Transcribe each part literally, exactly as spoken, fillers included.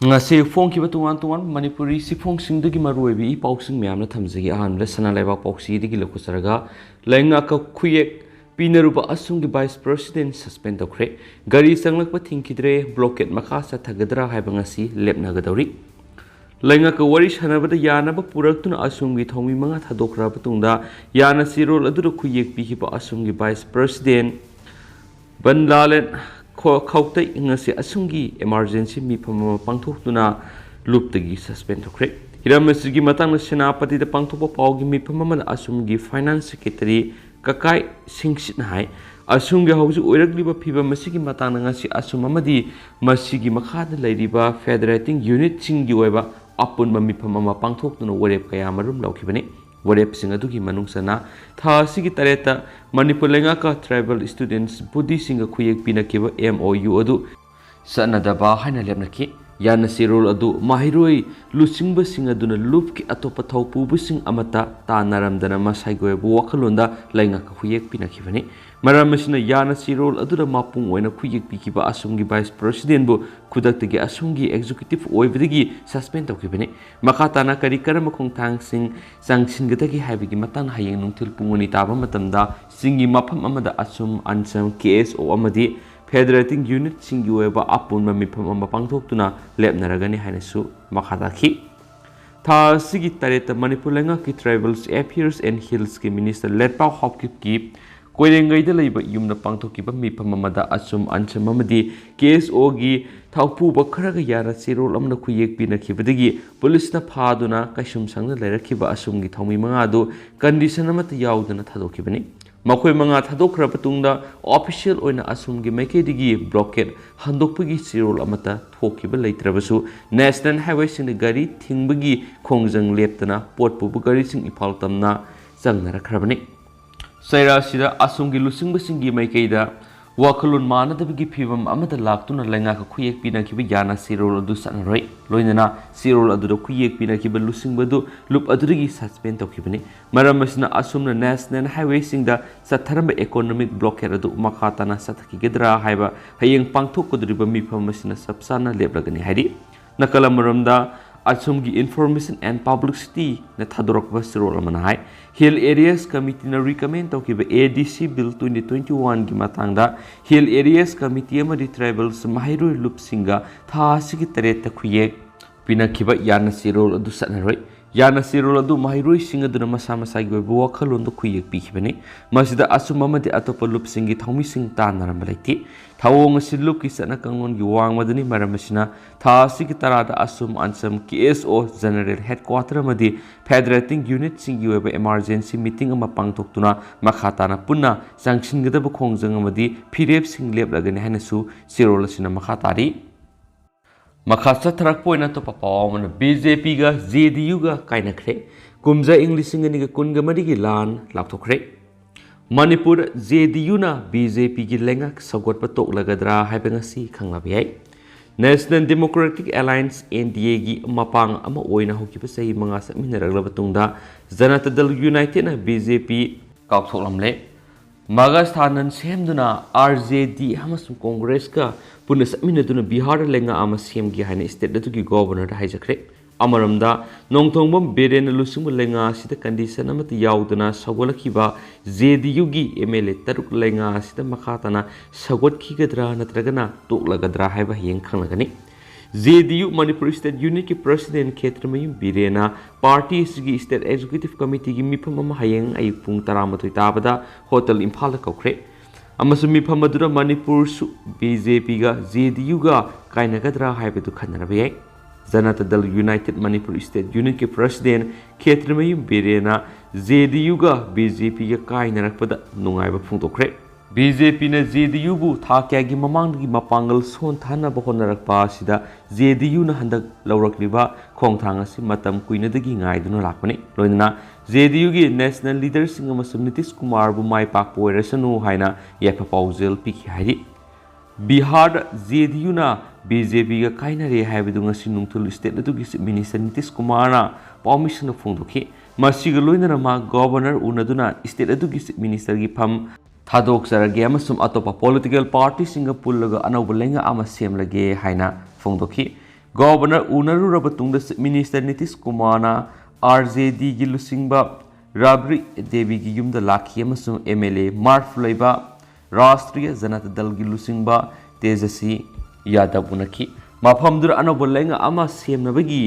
ꯉꯁꯤ ꯐꯣꯡꯈꯤꯕ ꯇꯣꯉꯥꯟ ꯇꯣꯉꯥꯟꯕ ꯃꯅꯤꯄꯨꯔꯤ ꯆꯦꯐꯣꯡꯁꯤꯡꯗꯒꯤ ꯃꯔꯨꯑꯣꯏꯕ ꯏ ꯄꯥꯎꯁꯤꯡ ꯃꯌꯥꯝꯅ ꯊꯝꯖꯒꯦ꯫ ꯑꯍꯥꯟꯕꯗ ꯁꯅꯥ ꯂꯩꯕꯥꯛ ꯄꯥꯎꯆꯦꯗꯒꯤ ꯂꯧꯈꯠꯆꯔꯒ, ꯂꯩꯉꯥꯛꯀ ꯈꯨꯌꯦꯛ ꯄꯤꯅꯔꯨꯕ ꯑꯁꯣꯝꯒꯤ ꯚꯥꯏꯁ ꯄ꯭ꯔꯦꯁꯤꯗꯦꯟ ꯁꯁꯄꯦꯟ ꯇꯧꯈ꯭ꯔꯦ꯫ ꯒꯥꯔꯤ ꯆꯪꯂꯛꯄ ꯊꯤꯡꯈꯤꯗ꯭ꯔꯦ꯫ ꯕ꯭ꯂꯣꯀꯦꯠ ꯃꯈꯥ ꯆꯠꯊꯒꯗ꯭ꯔꯥ ꯍꯥꯏꯕ ꯉꯁꯤ ꯂꯦꯞꯅꯒꯗꯧꯔꯤ꯫ ꯂꯩꯉꯥꯛꯀ ꯋꯥꯔꯤ ꯁꯥꯟꯅꯕꯗ ꯌꯥꯅꯕ ꯄꯨꯔꯛꯇꯨꯅ ꯑꯁꯣꯝꯒꯤ ꯊꯧꯃꯤ ꯃꯉꯥ ꯊꯥꯗꯣꯛꯈ꯭ꯔꯕ ꯃꯇꯨꯡꯗ, ꯌꯥꯅ ꯆꯦꯔꯣꯜ ꯑꯗꯨꯗ ꯈꯨꯌꯦꯛ ꯄꯤꯈꯤꯕ ꯑꯁꯣꯝꯒꯤ ꯚꯥꯏꯁ ꯄ꯭ꯔꯦꯁꯤꯗꯦꯟ ꯕꯟꯂꯥꯂꯦꯟ ꯈꯣ-, ꯈꯧꯇꯩ ꯉꯁꯤ ꯑꯁꯣꯝꯒꯤ ꯏꯃꯥꯔꯖꯦꯟꯁꯤ ꯃꯤꯐꯝ ꯑꯃ ꯄꯥꯡꯊꯣꯛꯇꯨꯅ ꯂꯨꯞꯇꯒꯤ ꯁꯁꯄꯦꯟ ꯇꯧꯈ꯭ꯔꯦ꯫ ꯍꯤꯔꯝ ꯑꯁꯤꯒꯤ ꯃꯇꯥꯡꯗ ꯁꯦꯅꯥꯄꯇꯤꯗ ꯄꯥꯡꯊꯣꯛꯄ ꯄꯥꯎꯒꯤ ꯃꯤꯐꯝ ꯑꯃꯗ ꯑꯁꯣꯝꯒꯤ ꯐꯥꯏꯅꯥꯟꯁ ꯁꯦꯀ꯭ꯔꯦꯇꯔꯤ ꯀꯀꯥꯏ ꯁꯤꯡꯁꯤꯠꯅ ꯍꯥꯏ, ꯑꯁꯣꯝꯒꯤ ꯍꯧꯖꯤꯛ ꯑꯣꯏꯔꯛꯂꯤꯕ ꯐꯤꯕꯝ ꯑꯁꯤꯒꯤ ꯃꯇꯥꯡꯗ ꯉꯁꯤ ꯑꯁꯣꯝ ꯑꯃꯗꯤ ꯃꯁꯤꯒꯤ ꯃꯈꯥꯗ ꯂꯩꯔꯤꯕ ꯐꯦꯗꯔꯦꯇꯤꯡ ꯌꯨꯅꯤꯠꯁꯤꯡꯒꯤ ꯑꯣꯏꯕ ꯑꯄꯨꯟꯕ ꯃꯤꯐꯝ ꯑꯃ ꯄꯥꯡꯊꯣꯛꯇꯨꯅ ꯋꯥꯔꯦꯞ ꯀꯌꯥ ꯑꯃꯔꯣꯝ ꯂꯧꯈꯤꯕꯅꯤ꯫ ꯋꯥꯔꯦꯞꯁꯤꯡ ꯑꯗꯨꯒꯤ ꯃꯅꯨꯡ ꯆꯟꯅ ꯊꯥ ꯑꯁꯤꯒꯤ ꯇꯔꯦꯠꯇ Manipur ꯂꯩꯉꯥꯛꯀ tribal ꯁ꯭ꯇꯨꯗꯦꯟꯠꯁ ꯕꯣꯗꯤꯁꯤꯡꯒ ꯈꯨꯌꯦꯛ ꯄꯤꯅꯈꯤꯕ M O U ꯑꯗꯨ ꯆꯠꯅꯗꯕ ꯍꯥꯏꯅ ꯂꯦꯞꯅꯈꯤ꯫ ꯌꯥꯅ ꯆꯦꯔꯣꯜ ꯑꯗꯨ ꯃꯍꯩꯔꯣꯏ ꯂꯨꯆꯤꯡꯕꯁꯤꯡ ꯑꯗꯨꯅ ꯂꯨꯞꯀꯤ ꯑꯇꯣꯞꯄ ꯊꯧꯄꯨꯕꯁꯤꯡ ꯑꯃꯠꯇ ꯇꯥꯟꯅꯔꯝꯗꯅ ꯃꯁꯥꯒꯤ ꯑꯣꯏꯕ ꯋꯥꯈꯜꯂꯣꯟꯗ ꯂꯩꯉꯥꯛꯀ ꯈꯨꯌꯦꯛ ꯄꯤꯅꯈꯤꯕꯅꯤ꯫ ꯃꯔꯝ ꯑꯁꯤꯅ ꯌꯥꯅ ꯆꯦꯔꯣꯜ ꯑꯗꯨꯗ ꯃꯄꯨꯡ ꯑꯣꯏꯅ ꯈꯨꯌꯦꯛ ꯄꯤꯈꯤꯕ ꯑꯁꯣꯝꯒꯤ ꯚꯥꯏꯁ ꯄ꯭ꯔꯦꯁꯤꯗꯦꯟꯕꯨ ꯈꯨꯗꯛꯇꯒꯤ ꯑꯁꯣꯝꯒꯤ ꯑꯦꯛꯖꯤꯀ꯭ꯌꯨꯇꯤꯚ ꯑꯣꯏꯕꯗꯒꯤ ꯁꯁꯄꯦꯟ ꯇꯧꯈꯤꯕꯅꯤ꯫ ꯃꯈꯥ ꯇꯥꯅ ꯀꯔꯤ ꯀꯔꯝꯕ ꯈꯣꯡꯊꯥꯡꯁꯤꯡ ꯆꯪꯁꯤꯟꯒꯗꯒꯦ ꯍꯥꯏꯕꯒꯤ ꯃꯇꯥꯡꯗ ꯍꯌꯦꯡ ꯅꯨꯡꯊꯤꯜ ꯄꯨꯡ ꯑꯅꯤ ꯇꯥꯕ ꯃꯇꯝꯗ ꯆꯤꯡꯒꯤ ꯃꯐꯝ ꯑꯃꯗ ꯑꯁꯨꯝ ꯑꯟꯁꯝ ꯀꯦ ꯑꯦꯁ ꯑꯣ ꯑꯃꯗꯤ ꯐꯦꯗꯔꯦꯇꯤꯡ ꯌꯨꯅꯤꯠꯁꯤꯡꯒꯤ ꯑꯣꯏꯕ ꯑꯄꯨꯟꯕ ꯃꯤꯐꯝ ꯑꯃ ꯄꯥꯡꯊꯣꯛꯇꯨꯅ ꯂꯦꯞꯅꯔꯒꯅꯤ ꯍꯥꯏꯅꯁꯨ ꯃꯈꯥ ꯇꯥꯈꯤ꯫ ꯊꯥ ꯑꯁꯤꯒꯤ ꯇꯔꯦꯠꯇ ꯃꯅꯤꯄꯨꯔ ꯂꯩꯉꯥꯛꯀꯤ ꯇ꯭ꯔꯥꯏꯕꯦꯜꯁ ꯑꯦꯐꯤꯌꯔꯁ ꯑꯦꯟ ꯍꯤꯜꯁꯀꯤ ꯃꯤꯅꯤꯁꯇꯔ ꯂꯦꯠꯄꯥꯎ ꯍꯥꯎꯀꯤꯞꯀꯤ ꯀꯣꯏꯔꯦꯡꯒꯩꯗ ꯂꯩꯕ ꯌꯨꯝꯗ ꯄꯥꯡꯊꯣꯛꯈꯤꯕ ꯃꯤꯐꯝ ꯑꯃꯗ ꯑꯁꯨꯝ ꯑꯟꯁꯝ ꯑꯃꯗꯤ ꯀꯦ ꯑꯦꯁ ꯑꯣꯒꯤ ꯊꯧꯄꯨꯕ ꯈꯔꯒ ꯌꯥꯅ ꯆꯦꯔꯣꯜ ꯑꯃꯅ ꯈꯨꯌꯦꯛ ꯄꯤꯅꯈꯤꯕꯗꯒꯤ ꯄꯨꯂꯤꯁꯅ ꯐꯥꯗꯨꯅ ꯀꯩꯁꯨꯝ ꯁꯪꯅ ꯂꯩꯔꯛꯈꯤꯕ ꯑꯁꯨꯝꯒꯤ ꯊꯧꯃꯤ ꯃꯉꯥ ꯑꯗꯨ ꯀꯟꯗꯤꯁꯟ ꯑꯃꯠꯇ ꯌꯥꯎꯗꯅ ꯊꯥꯗꯣꯛꯈꯤꯕꯅꯤ꯫ ꯃꯈꯣꯏ ꯃꯉꯥ ꯊꯥꯗꯣꯛꯈ꯭ꯔꯕ ꯇꯨꯡꯗ ꯑꯣꯐꯤꯁꯤꯌꯦꯜ ꯑꯣꯏꯅ ꯑꯁꯣꯝꯒꯤ ꯃꯥꯏꯀꯩꯗꯒꯤ ꯕ꯭ꯂꯣꯀꯦꯠ ꯍꯟꯗꯣꯛꯄꯒꯤ ꯆꯦꯔꯣꯜ ꯑꯃꯠꯇ ꯊꯣꯛꯈꯤꯕ ꯂꯩꯇ꯭ꯔꯕꯁꯨ, ꯅꯦꯁꯅꯦꯜ ꯍꯥꯏꯋꯦꯁꯤꯡꯗ ꯒꯥꯔꯤ ꯊꯤꯡꯕꯒꯤ ꯈꯣꯡꯖꯪ ꯂꯦꯞꯇꯅ ꯄꯣꯠ ꯄꯨꯕ ꯒꯥꯔꯤꯁꯤꯡ ꯏꯝꯐꯥꯜ ꯇꯝꯅ ꯆꯪꯅꯔꯛꯈ꯭ꯔꯕꯅꯤ꯫ ꯆꯩꯔꯥꯁꯤꯗ ꯑꯁꯣꯝꯒꯤ ꯂꯨꯆꯤꯡꯕꯁꯤꯡꯒꯤ ꯃꯥꯏꯀꯩꯗ ꯋꯥꯈꯜꯂꯣꯟ ꯃꯥꯟꯅꯗꯕꯒꯤ ꯐꯤꯕꯝ ꯑꯃꯗ ꯂꯥꯛꯇꯨꯅ ꯂꯩꯉꯥꯛꯀ ꯈꯨꯌꯦꯛ ꯄꯤꯅꯈꯤꯕ ꯌꯥꯅ ꯆꯦꯔꯣꯜ ꯑꯗꯨ ꯆꯠꯅꯔꯣꯏ꯫ ꯂꯣꯏꯅꯅ ꯆꯦꯔꯣꯜ ꯑꯗꯨꯗ ꯈꯨꯌꯦꯛ ꯄꯤꯅꯈꯤꯕ ꯂꯨꯆꯤꯡꯕ ꯑꯗꯨ ꯂꯨꯞ ꯑꯗꯨꯗꯒꯤ ꯁꯁꯄꯦꯟ ꯇꯧꯈꯤꯕꯅꯤ꯫ ꯃꯔꯝ ꯑꯁꯤꯅ ꯑꯁꯨꯝꯅ ꯅꯦꯁꯅꯦꯜ ꯍꯥꯏꯋꯦꯁꯤꯡꯗ ꯆꯠꯊꯔꯝꯕ ꯏꯀꯣꯅꯣꯃꯤꯛ ꯕ꯭ꯂꯣꯀꯦꯠ ꯑꯗꯨ ꯃꯈꯥ ꯇꯥꯅ ꯆꯠꯊꯈꯤꯒꯗ꯭ꯔꯥ ꯍꯥꯏꯕ ꯍꯌꯦꯡ ꯄꯥꯡꯊꯣꯛꯀꯗꯧꯔꯤꯕ ꯃꯤꯐꯝ ꯑꯁꯤꯅ ꯆꯞ ꯆꯥꯅ ꯂꯦꯞꯂꯒꯅꯤ ꯍꯥꯏꯔꯤ꯫ ꯅꯥꯀꯜ ꯑꯃꯔꯣꯝꯗ, ꯑꯁꯣꯝꯒꯤ Information and Publicity ꯅ ꯊꯥꯗꯣꯔꯛꯄ ꯆꯦꯔꯣꯜ ꯑꯃꯅ ꯍꯥꯏ, Hill Areas Committee ꯅ recommend ꯇꯧꯈꯤꯕ A D C Bill twenty twenty-one ꯒꯤ ꯃꯇꯥꯡꯗ Hill Areas Committee ꯑꯃꯗꯤ Tribals ꯃꯍꯩꯔꯣꯏ ꯂꯨꯞꯁꯤꯡꯒ ꯊꯥ ꯑꯁꯤꯒꯤ ꯇꯔꯦꯠꯇ ꯈꯨꯌꯦꯛ ꯄꯤꯅꯈꯤꯕ ꯌꯥꯅ ꯆꯦꯔꯣꯜ ꯑꯗꯨ ꯆꯠꯅꯔꯣꯏ꯫ ꯌꯥꯅ ꯆꯦꯔꯣꯜ ꯑꯗꯨ ꯃꯍꯩꯔꯣꯏꯁꯤꯡ ꯑꯗꯨꯅ ꯃꯁꯥ ꯃꯁꯥꯒꯤ ꯑꯣꯏꯕ ꯋꯥꯈꯜꯂꯣꯟꯗ ꯈꯨꯌꯦꯛ ꯄꯤꯈꯤꯕꯅꯤ꯫ ꯃꯁꯤꯗ ꯑꯆꯨꯝꯕ ꯑꯃꯗꯤ ꯑꯇꯣꯞꯄ ꯂꯨꯞꯁꯤꯡꯒꯤ ꯊꯧꯃꯤꯁꯤꯡ ꯇꯥꯟꯅꯔꯝꯕ ꯂꯩꯇꯦ꯫ ꯊꯧꯑꯣꯡ ꯑꯁꯤ ꯂꯨꯞꯀꯤ ꯆꯠꯅ ꯀꯥꯡꯂꯣꯟꯒꯤ ꯋꯥꯡꯃꯗꯅꯤ꯫ ꯃꯔꯝ ꯑꯁꯤꯅ, ꯊꯥ ꯑꯁꯤꯒꯤ ꯇꯔꯥꯗ ꯑꯁꯨꯝ ꯑꯟꯁꯝ K S O General Headquarter ꯑꯃꯗꯤ Federating Unit ꯁꯤꯡꯒꯤ ꯑꯣꯏꯕ emergency meeting ꯑꯃ ꯄꯥꯡꯊꯣꯛꯇꯨꯅ ꯃꯈꯥ ꯇꯥꯅ ꯄꯨꯟꯅ ꯆꯪꯁꯤꯟꯒꯗꯕ ꯈꯣꯡꯖꯪ ꯑꯃꯗꯤ ꯐꯤꯔꯦꯞꯁꯤꯡ ꯂꯦꯞꯂꯒꯅꯤ ꯍꯥꯏꯅꯁꯨ ꯆꯦꯔꯣꯜ ꯑꯁꯤꯅ ꯃꯈꯥ ꯇꯥꯔꯤ꯫ ꯃꯈꯥ ꯆꯠꯊꯔꯛꯄ ꯑꯣꯏꯅ ꯑꯇꯣꯞꯄ ꯄꯥꯎ ꯑꯃꯅ, B J P ꯒ J D U ꯒ ꯀꯥꯏꯅꯈ꯭ꯔꯦ꯫ ꯀꯨꯝꯖꯥ ꯏꯪ ꯂꯤꯁꯤꯡ ꯑꯅꯤꯒ ꯀꯨꯟꯒ ꯃꯔꯤꯒꯤ ꯂꯥꯟ ꯂꯥꯞꯊꯣꯛꯈ꯭ꯔꯦ꯫ ꯃꯅꯤꯄꯨꯔ, J D U ꯅ B J P ꯒꯤ ꯂꯩꯉꯥꯛ ꯁꯧꯒꯠꯄ ꯇꯣꯛꯂꯒꯗ꯭ꯔꯥ ꯍꯥꯏꯕ ꯉꯁꯤ ꯈꯪꯂꯕ ꯌꯥꯏ꯫ National Democratic Alliance, N D A ꯒꯤ ꯃꯄꯥꯡ ꯑꯃ ꯑꯣꯏꯅ ꯍꯧꯈꯤꯕ ꯆꯍꯤ ꯃꯉꯥ ꯆꯠꯃꯤꯟꯅꯔꯛꯂꯕ ꯇꯨꯡꯗ, Janata Dal United ꯅ B J P ꯀꯥꯎꯊꯣꯛꯂꯝꯂꯦ꯫ ꯃꯒꯁꯊꯥꯅꯟ ꯁꯦꯝꯗꯨꯅ R J D ꯑꯃꯁꯨꯡ ꯀꯣꯡꯒ꯭ꯔꯦꯁꯀ ꯄꯨꯟꯅ ꯆꯠꯃꯤꯟꯅꯗꯨꯅ ꯕꯤꯍꯥꯔꯗ ꯂꯩꯉꯥꯛ ꯑꯃ ꯁꯦꯝꯒꯦ ꯍꯥꯏꯅ state ꯑꯗꯨꯒꯤ governor ꯗ ꯍꯥꯏꯖꯈ꯭ꯔꯦ꯫ ꯑꯃꯔꯣꯝꯗ, ꯅꯣꯡꯊꯣꯡꯕꯝ ꯕꯤꯔꯦꯟꯅ ꯂꯨꯆꯤꯡꯕ ꯂꯩꯉꯥꯛ ꯑꯁꯤꯗ condition ꯑꯃꯠꯇ ꯌꯥꯎꯗꯅ ꯁꯧꯒꯠꯂꯛꯈꯤꯕ J D U ꯒꯤ M L A ꯇꯔꯨꯛ ꯂꯩꯉꯥꯛ ꯑꯁꯤꯗ ꯃꯈꯥ ꯇꯥꯅ ꯁꯧꯒꯠꯈꯤꯒꯗ꯭ꯔꯥ ꯅꯠꯇ꯭ꯔꯒꯅ ꯇꯣꯛꯂꯒꯗ꯭ꯔꯥ ꯍꯥꯏꯕ ꯍꯌꯦꯡ ꯈꯪꯂꯒꯅꯤ꯫ J D U Manipur State Unit ꯀꯤ President ꯈꯦꯇ꯭ꯔꯤꯃꯌꯨꯝ ꯕꯤꯔꯦꯟꯅ party ꯑꯁꯤꯒꯤ State Executive Committee ꯒꯤ ꯃꯤꯐꯝ ꯑꯃ ꯍꯌꯦꯡ ꯑꯌꯨꯛ ꯄꯨꯡ ꯇꯔꯥꯃꯥꯊꯣꯏ ꯇꯥꯕꯗ Hotel ꯏꯝꯐꯥꯜꯗ ꯀꯧꯈ꯭ꯔꯦ꯫ ꯑꯃꯁꯨꯡ ꯃꯤꯐꯝ ꯑꯗꯨꯗ ꯃꯅꯤꯄꯨꯔꯁꯨ B J P ꯒ J D U ꯒ ꯀꯥꯏꯅꯒꯗ꯭ꯔꯥ ꯍꯥꯏꯕꯗꯨ ꯈꯟꯅꯔꯕ ꯌꯥꯏ꯫ Janata Dal United Manipur State Unit ꯀꯤ President ꯈꯦꯇ꯭ꯔꯤꯃꯌꯨꯝ ꯕꯤꯔꯦꯟꯅ J D U ꯒ B J P ꯒ ꯀꯥꯏꯅꯔꯛꯄꯗ ꯅꯨꯡꯉꯥꯏꯕ ꯐꯣꯡꯗꯣꯛꯈ꯭ꯔꯦ꯫ B J P ꯅ J D U ꯕꯨ ꯊꯥ ꯀꯌꯥꯒꯤ ꯃꯃꯥꯡꯗꯒꯤ ꯃꯄꯥꯡꯒꯜ ꯁꯣꯟꯊꯍꯟꯅꯕ ꯍꯣꯠꯅꯔꯛꯄ ꯑꯁꯤꯗ J D U ꯅ ꯍꯟꯗꯛ ꯂꯧꯔꯛꯂꯤꯕ ꯈꯣꯡꯊꯥꯡ ꯑꯁꯤ ꯃꯇꯝ ꯀꯨꯏꯅꯗꯒꯤ ꯉꯥꯏꯗꯨꯅ ꯂꯥꯛꯄꯅꯤ꯫ ꯂꯣꯏꯅꯅ J D U ꯒꯤ national leader ꯁꯤꯡ ꯑꯃꯁꯨꯡ ꯅꯤꯇꯤꯁ ꯀꯨꯃꯥꯔꯕꯨ ꯃꯥꯏ ꯄꯥꯛꯄ ꯑꯣꯏꯔꯁꯅꯨ ꯍꯥꯏꯅ ꯌꯥꯏꯐ ꯄꯥꯎꯖꯦꯜ ꯄꯤꯈꯤ ꯍꯥꯏꯔꯤ꯫ ꯕꯤꯍꯥꯔꯗ J D U ꯅ B J P ꯒ ꯀꯥꯏꯅꯔꯦ ꯍꯥꯏꯕꯗꯨ ꯉꯁꯤ ꯅꯨꯡꯊꯤꯜ state ꯑꯗꯨꯒꯤ Chief Minister ꯅꯤꯇꯤꯁ ꯀꯨꯃꯥꯔꯅ ꯄꯥꯎꯃꯤꯁꯤꯡꯗ ꯐꯣꯡꯗꯣꯛꯈꯤ꯫ ꯃꯁꯤꯒ ꯂꯣꯏꯅꯅ ꯃꯍꯥꯛ governor ꯎꯅꯗꯨꯅ state ꯑꯗꯨꯒꯤ Chief Minister ꯒꯤ ꯐꯝ ꯊꯥꯗꯣꯛꯆꯔꯒꯦ ꯑꯃꯁꯨꯡ ꯑꯇꯣꯞꯄ political party ꯁꯤꯡꯒ ꯄꯨꯜꯂꯒ ꯑꯅꯧꯕ ꯂꯩꯉꯥꯛ ꯑꯃ ꯁꯦꯝꯂꯒꯦ ꯍꯥꯏꯅ ꯐꯣꯡꯗꯣꯛꯈꯤ꯫ ꯒꯣꯚꯔꯅꯔ ꯎꯅꯔꯨꯔꯕ ꯇꯨꯡꯗ ꯆꯤꯐ ꯃꯤꯅꯤꯁꯇꯔ ꯅꯤꯇꯤꯁ ꯀꯨꯃꯥꯔꯅ ꯑꯥꯔ ꯖꯦ ꯗꯤꯒꯤ ꯂꯨꯆꯤꯡꯕ ꯔꯥꯕ꯭ꯔꯤ ꯗꯦꯕꯤꯒꯤ ꯌꯨꯝꯗ ꯂꯥꯛꯈꯤ ꯑꯃꯁꯨꯡ ꯑꯦꯝ ꯑꯦꯜ ꯑꯦ ꯃꯥꯔꯐ ꯂꯩꯕ ꯔꯥꯁꯇ꯭ꯔꯤꯌ ꯖꯅꯇꯥ ꯗꯜꯒꯤ ꯂꯨꯆꯤꯡꯕ ꯇꯦꯖꯁꯤ ꯌꯥꯗꯕ ꯎꯅꯈꯤ꯫ ꯃꯐꯝꯗꯨꯗ ꯑꯅꯧꯕ ꯂꯩꯉꯥꯛ ꯑꯃ ꯁꯦꯝꯅꯕꯒꯤ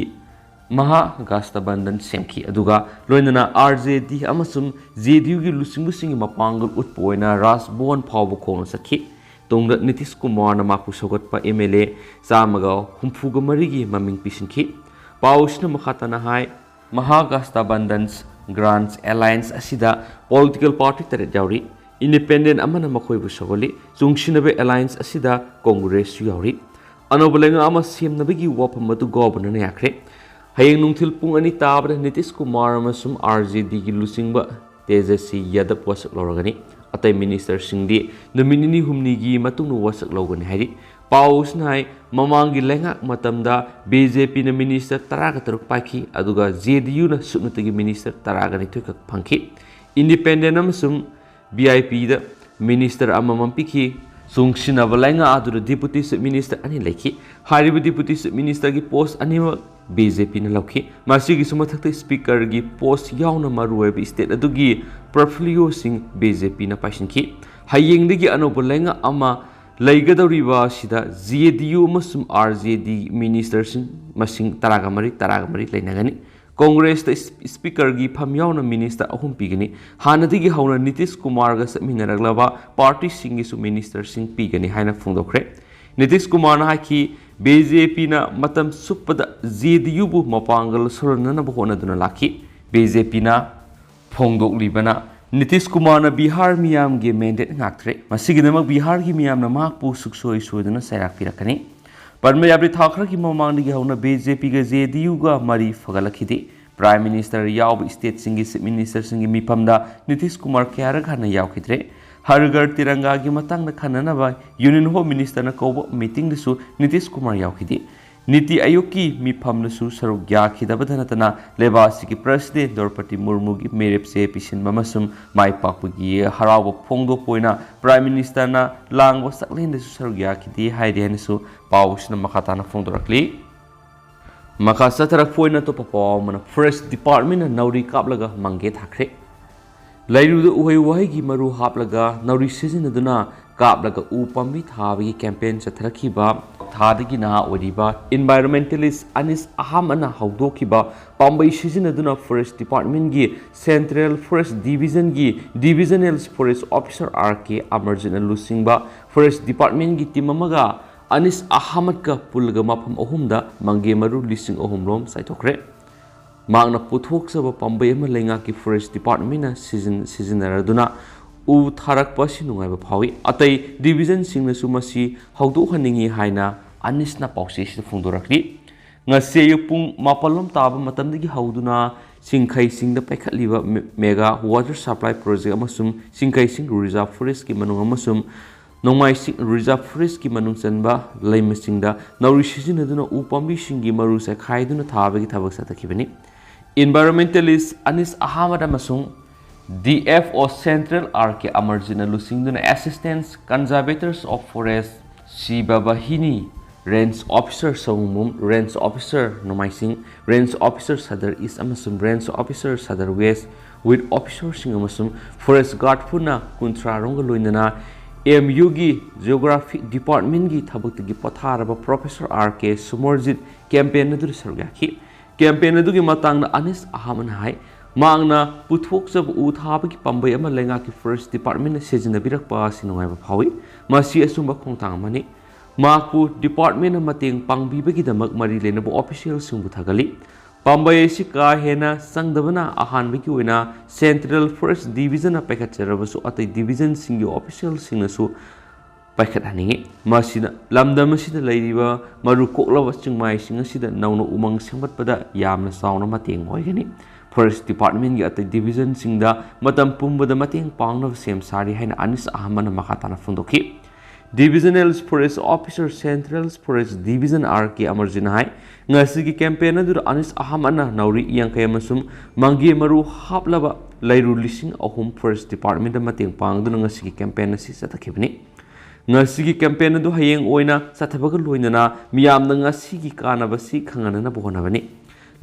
ꯃꯍꯥ ꯒꯥꯁꯇꯕꯟꯗꯟ ꯁꯦꯝꯈꯤ, ꯑꯗꯨꯒ ꯂꯣꯏꯅꯅ ꯑꯥꯔ ꯖꯦ ꯗꯤ ꯑꯃꯁꯨꯡ ꯖꯦ ꯗꯤ ꯌꯨꯒꯤ ꯂꯨꯆꯤꯡꯕꯁꯤꯡꯒꯤ ꯃꯄꯥꯡꯒꯜ ꯎꯠꯄ ꯑꯣꯏꯅ ꯔꯥꯖ ꯚꯋꯟ ꯐꯥꯎꯕ ꯈꯣꯡꯅ ꯆꯠꯈꯤ꯫ ꯇꯨꯡꯗ ꯅꯤꯇꯤꯁ ꯀꯨꯃꯥꯔꯅ ꯃꯍꯥꯛꯄꯨ ꯁꯧꯒꯠꯄ ꯑꯦꯝ ꯑꯦꯜ ꯑꯦ ꯆꯥꯝꯃꯒ ꯍꯨꯝꯐꯨꯒ ꯃꯔꯤꯒꯤ ꯃꯃꯤꯡ ꯄꯤꯁꯤꯟꯈꯤ꯫ ꯄꯥꯎꯁꯤꯅ ꯃꯈꯥ ꯇꯥꯅ ꯍꯥꯏ, ꯃꯍꯥꯒꯥꯁꯇꯥꯕꯟꯗꯟꯁ ꯒ꯭ꯔꯥꯟꯁ ꯑꯦꯂꯥꯌꯟꯁ ꯑꯁꯤꯗ ꯄꯣꯂꯤꯇꯤꯀꯦꯜ ꯄꯥꯔꯇꯤ ꯇꯔꯦꯠ ꯌꯥꯎꯔꯤ꯫ ꯏꯟꯗꯤꯄꯦꯟꯗꯦꯟ ꯑꯃꯅ ꯃꯈꯣꯏꯕꯨ ꯁꯧꯒꯠꯂꯤ꯫ ꯆꯨꯡꯁꯤꯟꯅꯕ ꯑꯦꯂꯥꯌꯟꯁ ꯑꯁꯤꯗ ꯀꯣꯡꯒ꯭ꯔꯦꯁꯁꯨ ꯌꯥꯎꯔꯤ꯫ ꯑꯅꯧꯕ ꯂꯩꯉꯥꯛ ꯑꯃ ꯁꯦꯝꯅꯕꯒꯤ ꯋꯥꯐꯝ ꯑꯗꯨ ꯒꯣꯚꯔꯅꯔꯅ ꯌꯥꯈ꯭ꯔꯦ꯫ ꯍꯌꯦꯡ ꯅꯨꯡꯊꯤꯜ ꯄꯨꯡ ꯑꯅꯤ ꯇꯥꯕꯗ ꯅꯤꯇꯤꯁ ꯀꯨꯃꯥꯔ ꯑꯃꯁꯨꯡ ꯑꯥꯔ ꯖꯦ ꯗꯤꯒꯤ ꯂꯨꯆꯤꯡꯕ ꯇꯦꯖꯁꯤ ꯌꯥꯗꯕ ꯋꯥꯁꯛ ꯂꯧꯔꯒꯅꯤ꯫ ꯑꯇꯩ ꯃꯤꯅꯤꯁꯇꯔꯁꯤꯡꯗꯤ ꯅꯨꯃꯤꯠ ꯅꯤꯅꯤ ꯍꯨꯝꯅꯤꯒꯤ ꯃꯇꯨꯡꯗ ꯋꯥꯁꯛ ꯂꯧꯒꯅꯤ ꯍꯥꯏꯔꯤ꯫ ꯄꯥꯎꯁꯤꯅ ꯍꯥꯏ, ꯃꯃꯥꯡꯒꯤ ꯂꯩꯉꯥꯛ ꯃꯇꯝꯗ ꯕꯤ ꯖꯦ ꯄꯤꯅ ꯃꯤꯅꯤꯁꯇꯔ ꯇꯔꯥꯒ ꯇꯔꯨꯛ ꯄꯥꯏꯈꯤ, ꯑꯗꯨꯒ ꯖꯦ ꯗꯤ ꯌꯨꯅ ꯁꯨꯞꯅꯇꯒꯤ ꯃꯤꯅꯤꯁꯇꯔ ꯇꯔꯥꯒ ꯅꯤꯊꯣꯏ ꯈꯛ ꯐꯪꯈꯤ꯫ ꯏꯟꯗꯤꯄꯦꯟꯗꯦꯟ ꯑꯃꯁꯨꯡ ꯚꯤ ꯑꯥꯏ ꯄꯤꯗ ꯃꯤꯅꯤꯁꯇꯔ ꯑꯃꯃꯝ ꯄꯤꯈꯤ꯫ ꯆꯨꯡꯁꯤꯟꯅꯕ ꯂꯩꯉꯥꯛ ꯑꯗꯨꯗ ꯗꯤꯄꯨꯇꯤ ꯆꯤꯐ ꯃꯤꯅꯤꯁꯇꯔ ꯑꯅꯤ ꯂꯩꯈꯤ꯫ ꯍꯥꯏꯔꯤꯕ ꯗꯤꯄꯨꯇꯤ ꯆꯤꯐ ꯃꯤꯅꯤꯁꯇꯔꯒꯤ ꯄꯣꯁ ꯑꯅꯤꯃꯛ ꯕꯤ ꯖꯦ ꯄꯤꯅ ꯂꯧꯈꯤ꯫ ꯃꯁꯤꯒꯤꯁꯨ ꯃꯊꯛꯇ ꯁ꯭ꯄꯤꯀꯔꯒꯤ ꯄꯣꯁ ꯌꯥꯎꯅ ꯃꯔꯨꯑꯣꯏꯕ ꯁ꯭ꯇꯦꯠ ꯑꯗꯨꯒꯤ ꯄꯣꯔꯠꯐꯣꯂꯤꯑꯣꯁꯤꯡ ꯕꯤ ꯖꯦ ꯄꯤꯅ ꯄꯥꯏꯁꯤꯟꯈꯤ꯫ ꯍꯌꯦꯡꯗꯒꯤ ꯑꯅꯧꯕ ꯂꯩꯉꯥꯛ ꯑꯃ ꯂꯩꯒꯗꯧꯔꯤꯕ ꯑꯁꯤꯗ ꯖꯦ ꯗꯤ ꯌꯨ ꯑꯃꯁꯨꯡ ꯑꯥꯔ ꯖꯦ ꯗꯤ ꯃꯤꯅꯤꯁꯇꯔꯁꯤꯡ ꯃꯁꯤꯡ ꯇꯔꯥꯒ ꯃꯔꯤ, ꯇꯔꯥꯒ ꯃꯔꯤ ꯂꯩꯅꯒꯅꯤ꯫ ꯀꯣꯡꯒ꯭ꯔꯦꯁꯇ ꯏꯁ-, ꯁ꯭ꯄꯤꯀꯔꯒꯤ ꯐꯝ ꯌꯥꯎꯅ ꯃꯤꯅꯤꯁꯇꯔ ꯑꯍꯨꯝ ꯄꯤꯒꯅꯤ꯫ ꯍꯥꯟꯅꯗꯒꯤ ꯍꯧꯅ ꯅꯤꯇꯤꯁ ꯀꯨꯃꯥꯔꯒ ꯆꯠꯃꯤꯟꯅꯔꯛꯂꯕ ꯄꯥꯔꯇꯤꯁꯤꯡꯒꯤꯁꯨ ꯃꯤꯅꯤꯁꯇꯔꯁꯤꯡ ꯄꯤꯒꯅꯤ ꯍꯥꯏꯅ ꯐꯣꯡꯗꯣꯛꯈ꯭ꯔꯦ꯫ ꯅꯤꯇꯤꯁ ꯀꯨꯃꯥꯔꯅ ꯍꯥꯏꯈꯤ, ꯕꯤ ꯖꯦ ꯄꯤꯅ ꯃꯇꯝ ꯆꯨꯞꯄꯗ ꯖꯦ ꯗꯤ ꯌꯨꯕꯨ ꯃꯄꯥꯡꯒꯜ ꯁꯣꯜꯍꯟꯅꯅꯕ ꯍꯣꯠꯅꯗꯨꯅ ꯂꯥꯛꯈꯤ꯫ ꯕꯤ ꯖꯦ ꯄꯤꯅ ꯐꯣꯡꯗꯣꯛꯂꯤꯕꯅ, ꯅꯤꯇꯤꯁ ꯀꯨꯃꯥꯔꯅ ꯕꯤꯍꯥꯔ ꯃꯤꯌꯥꯝꯒꯤ ꯃꯦꯟꯗꯦꯠ ꯉꯥꯛꯇ꯭ꯔꯦ꯫ ꯃꯁꯤꯒꯤꯗꯃꯛ ꯕꯤꯍꯥꯔꯒꯤ ꯃꯤꯌꯥꯝꯅ ꯃꯍꯥꯛꯄꯨ ꯁꯨꯛꯁꯣꯏ ꯁꯣꯏꯗꯅ ꯆꯩꯔꯥꯛ ꯄꯤꯔꯛꯀꯅꯤ꯫ ꯄꯟꯕ ꯌꯥꯕꯗꯤ, ꯊꯥ ꯈꯔꯒꯤ ꯃꯃꯥꯡꯗꯒꯤ ꯍꯧꯅ ꯕꯤ ꯖꯦ ꯄꯤꯒ ꯖꯦ ꯗꯤ ꯌꯨꯒ ꯃꯔꯤ ꯐꯒꯠꯂꯛꯈꯤꯗꯦ꯫ ꯄ꯭ꯔꯥꯏꯝ ꯃꯤꯅꯤꯁꯇꯔ ꯌꯥꯎꯕ ꯁ꯭ꯇꯦꯠꯁꯤꯡꯒꯤ ꯆꯤꯐ ꯃꯤꯅꯤꯁꯇꯔꯁꯤꯡꯒꯤ ꯃꯤꯐꯝꯗ ꯅꯤꯇꯤꯁ ꯀꯨꯃꯥꯔ ꯀꯌꯥꯔꯛ ꯍꯟꯅ ꯌꯥꯎꯈꯤꯗ꯭ꯔꯦ꯫ ꯍꯔ ꯘꯔ ꯇꯤꯔꯪꯒꯥꯒꯤ ꯃꯇꯥꯡꯗ ꯈꯟꯅꯅꯕ ꯌꯨꯅꯤꯌꯟ ꯍꯣꯝ ꯃꯤꯅꯤꯁꯇꯔꯅ ꯀꯧꯕ ꯃꯤꯇꯤꯡꯗꯁꯨ ꯅꯤꯇꯤꯁ ꯀꯨꯃꯥꯔ ꯌꯥꯎꯈꯤꯗꯦ꯫ ꯅꯤꯇꯤ ꯑꯥꯌꯣꯒꯀꯤ ꯃꯤꯐꯝꯗꯁꯨ ꯁꯔꯨꯛ ꯌꯥꯈꯤꯗꯕꯗ ꯅꯠꯇꯅ, ꯂꯩꯕꯥꯛ ꯑꯁꯤꯒꯤ ꯄ꯭ꯔꯁꯤꯗꯦꯟ ꯗ꯭ꯔꯧꯄꯗꯤ ꯃꯨꯔꯃꯨꯒꯤ ꯃꯤꯔꯦꯞ ꯆꯦ ꯄꯤꯁꯤꯟꯕ ꯑꯃꯁꯨꯡ ꯃꯥꯏ ꯄꯥꯛꯄꯒꯤ ꯍꯔꯥꯎꯕ ꯐꯣꯡꯗꯣꯛꯄ ꯑꯣꯏꯅ ꯄ꯭ꯔꯥꯏꯝ ꯃꯤꯅꯤꯁꯇꯔꯅ ꯂꯥꯡꯕ ꯆꯥꯛꯂꯦꯟꯗꯁꯨ ꯁꯔꯨꯛ ꯌꯥꯈꯤꯗꯦ ꯍꯥꯏꯔꯤ ꯍꯥꯏꯅꯁꯨ ꯄꯥꯎꯁꯤꯅ ꯃꯈꯥ ꯇꯥꯅ ꯐꯣꯡꯗꯣꯔꯛꯂꯤ꯫ ꯃꯈꯥ ꯆꯠꯊꯔꯛꯄ ꯑꯣꯏꯅ ꯑꯇꯣꯞꯄ ꯄꯥꯎ ꯑꯃꯅ, Forest Department ꯅ ꯅꯥꯎꯔꯤ ꯀꯥꯞꯂꯒ ꯃꯪꯒꯦ ꯊꯥꯈ꯭ꯔꯦ꯫ ꯂꯩꯔꯨꯗ ꯎꯍꯩ ꯋꯥꯍꯩꯒꯤ ꯃꯔꯨ ꯍꯥꯞꯂꯒ ꯅꯥꯎꯔꯤ ꯁꯤꯖꯤꯟꯅꯗꯨꯅ ꯀꯥꯞꯂꯒ ꯎ ꯄꯥꯝꯕꯤ ꯊꯥꯕꯒꯤ campaign ꯆꯠꯊꯔꯛꯈꯤꯕ ꯊꯥꯗꯒꯤ ꯅꯍꯥ ꯑꯣꯏꯔꯤꯕ environmentalist ꯑꯅꯤꯁ ꯑꯍꯃꯗꯅ ꯍꯧꯗꯣꯛꯈꯤꯕ ꯄꯥꯝꯕꯩ ꯁꯤꯖꯤꯟꯅꯗꯨꯅ Forest Department ꯒꯤ Central Forest Division ꯒꯤ Divisional Forest Officer R K ꯑꯃꯔꯖꯤꯠꯅ ꯂꯨꯆꯤꯡꯕ Forest Department ꯒꯤ team ꯑꯃꯒ ꯑꯅꯤꯁ ꯑꯍꯃꯗꯀ ꯄꯨꯜꯂꯒ ꯃꯐꯝ ꯑꯍꯨꯝꯗ ꯃꯪꯒꯦ ꯃꯔꯨ ꯂꯤꯁꯤꯡ ꯑꯍꯨꯝ ꯔꯣꯝ ꯆꯥꯏꯊꯣꯛꯈ꯭ꯔꯦ꯫ ꯃꯍꯥꯛꯅ ꯄꯨꯊꯣꯛꯆꯕ ꯄꯥꯝꯕꯩ ꯑꯃ ꯂꯩꯉꯥꯛꯀꯤ Forest Department ꯅ ꯁꯤꯖꯤꯟ-, ꯁꯤꯖꯤꯟꯅꯔꯗꯨꯅ ꯎ ꯊꯥꯔꯛꯄ ꯑꯁꯤ ꯅꯨꯡꯉꯥꯏꯕ ꯐꯥꯎꯏ꯫ ꯑꯇꯩ division ꯁꯤꯡꯅꯁꯨ ꯃꯁꯤ ꯍꯧꯗꯣꯛꯍꯟꯅꯤꯡꯏ ꯍꯥꯏꯅ ꯑꯅꯤꯁꯅ ꯄꯥꯎꯆꯦꯁꯤꯗ ꯐꯣꯡꯗꯣꯔꯛꯂꯤ꯫ ꯉꯁꯤ ꯑꯌꯨꯛ ꯄꯨꯡ ꯃꯥꯄꯜ ꯂꯣꯝ ꯇꯥꯕ ꯃꯇꯝꯗꯒꯤ ꯍꯧꯗꯨꯅ ꯆꯤꯡꯈꯩ ꯆꯤꯡꯗ ꯄꯥꯏꯈꯠꯂꯤꯕ ꯃꯦ-, mega water supply project ꯑꯃꯁꯨꯡ ꯆꯤꯡꯈꯩ ꯆꯤꯡ reserve forest ꯀꯤ ꯃꯅꯨꯡ ꯑꯃꯁꯨꯡ ꯅꯣꯡꯃꯥꯏ ꯆꯤꯡ reserve forest ꯀꯤ ꯃꯅꯨꯡ ꯆꯟꯕ ꯂꯩꯃꯁꯤꯡꯗ ꯅꯥꯎꯔꯤ ꯁꯤꯖꯤꯟꯅꯗꯨꯅ ꯎ ꯄꯥꯝꯕꯤꯁꯤꯡꯒꯤ ꯃꯔꯨ ꯆꯥꯏꯈꯥꯏꯗꯨꯅ ꯊꯥꯕꯒꯤ ꯊꯕꯛ ꯆꯠꯊꯈꯤꯕꯅꯤ꯫ Environmentalist ꯑꯅꯤꯁ ꯑꯍꯃꯗ ꯑꯃꯁꯨꯡ D F O Central R K ꯑꯃꯔꯖꯤꯠꯅ ꯂꯨꯆꯤꯡꯗꯨꯅ Assistant Conservators of Forest ꯁꯤꯕꯕꯍꯤꯅꯤ, Range Officer ꯁꯑꯣꯡꯕꯨꯡ, Range Officer ꯅꯣꯡꯃꯥꯏꯆꯤꯡ, Range Officer Sadar East ꯑꯃꯁꯨꯡ Range Officer Sadar West with officer ꯁꯤꯡ ꯑꯃꯁꯨꯡ Forest Guard ꯄꯨꯟꯅ ꯀꯨꯟꯊ꯭ꯔꯥ ꯔꯣꯝꯒ ꯂꯣꯏꯅꯅ M U ꯒꯤ Geography Department ꯀꯤ ꯊꯕꯛꯇꯒꯤ ꯄꯣꯊꯥꯔꯕ Professor R K ꯁꯨꯃꯔꯖꯤꯠ campaign ꯑꯗꯨꯗ ꯁꯔꯨꯛ ꯌꯥꯈꯤ꯫ Campaign ꯑꯗꯨꯒꯤ ꯃꯇꯥꯡꯗ ꯑꯅꯤꯁ ꯑꯍꯃꯗꯅ ꯍꯥꯏ, ꯃꯍꯥꯛꯅ ꯄꯨꯊꯣꯛꯆꯕ ꯎ ꯊꯥꯕꯒꯤ ꯄꯥꯝꯕꯩ ꯑꯃ ꯂꯩꯉꯥꯛꯀꯤ Forest Department ꯅ ꯁꯤꯖꯤꯟꯅꯕꯤꯔꯛꯄ ꯑꯁꯤ ꯅꯨꯡꯉꯥꯏꯕ ꯐꯥꯎꯏ꯫ ꯃꯁꯤ ꯑꯆꯨꯝꯕ ꯈꯣꯡꯊꯥꯡ ꯑꯃꯅꯤ꯫ ꯃꯍꯥꯛꯄꯨ department ꯅ ꯃꯇꯦꯡ ꯄꯥꯡꯕꯤꯕꯒꯤꯗꯃꯛ ꯃꯔꯤ ꯂꯩꯅꯕ official ꯁꯤꯡꯕꯨ ꯊꯥꯒꯠꯂꯤ꯫ ꯄꯥꯝꯕꯩ ꯑꯁꯤ ꯀꯥ ꯍꯦꯟꯅ ꯆꯪꯗꯕꯅ ꯑꯍꯥꯟꯕꯒꯤ ꯑꯣꯏꯅ Central Forest Division ꯅ ꯄꯥꯏꯈꯠꯆꯔꯕꯁꯨ, ꯑꯇꯩ division ꯁꯤꯡꯒꯤ official ꯁꯤꯡꯅꯁꯨ ꯄꯥꯏꯈꯠꯍꯟꯅꯤꯡꯏ꯫ ꯃꯁꯤꯅ ꯂꯝꯗꯝ ꯑꯁꯤꯗ ꯂꯩꯔꯤꯕ ꯃꯔꯨ ꯀꯣꯛꯂꯕ ꯆꯤꯡꯃꯥꯏꯁꯤꯡ ꯑꯁꯤꯗ ꯅꯧꯅ ꯎꯃꯪ ꯁꯦꯝꯒꯠꯄꯗ ꯌꯥꯝꯅ ꯆꯥꯎꯅ ꯃꯇꯦꯡ ꯑꯣꯏꯒꯅꯤ꯫ Forest Department ꯀꯤ ꯑꯇꯩ division ꯁꯤꯡꯗ ꯃꯇꯝ ꯄꯨꯝꯕꯗ ꯃꯇꯦꯡ ꯄꯥꯡꯅꯕ ꯁꯦꯝ ꯁꯥꯔꯤ ꯍꯥꯏꯅ ꯑꯅꯤꯁ ꯑꯍꯃꯗꯅ ꯃꯈꯥ ꯇꯥꯅ ꯐꯣꯡꯗꯣꯛꯈꯤ꯫ Divisional Forest Officer, Central Forest Division R K ꯑꯃꯔꯖꯤꯠꯅ ꯍꯥꯏ, ꯉꯁꯤꯒꯤ campaign ꯑꯗꯨꯗ ꯑꯅꯤꯁ ꯑꯍꯃꯗꯅ ꯅꯥꯎꯔꯤ ꯌꯥꯡꯈꯩ ꯑꯃꯁꯨꯡ ꯃꯪꯒꯦ ꯃꯔꯨ ꯍꯥꯞꯂꯕ ꯂꯩꯔꯨ ꯂꯤꯁꯤꯡ ꯑꯍꯨꯝ Forest Department ꯇ ꯃꯇꯦꯡ ꯄꯥꯡꯗꯨꯅ ꯉꯁꯤꯒꯤ campaign ꯑꯁꯤ ꯆꯠꯊꯈꯤꯕꯅꯤ꯫ ꯉꯁꯤꯒꯤ campaign ꯑꯗꯨ ꯍꯌꯦꯡ ꯑꯣꯏꯅ ꯆꯠꯊꯕꯒ ꯂꯣꯏꯅꯅ ꯃꯤꯌꯥꯝꯅ ꯉꯁꯤꯒꯤ ꯀꯥꯟꯅꯕꯁꯤ ꯈꯪꯍꯟꯅꯅꯕ ꯍꯣꯠꯅꯕꯅꯤ꯫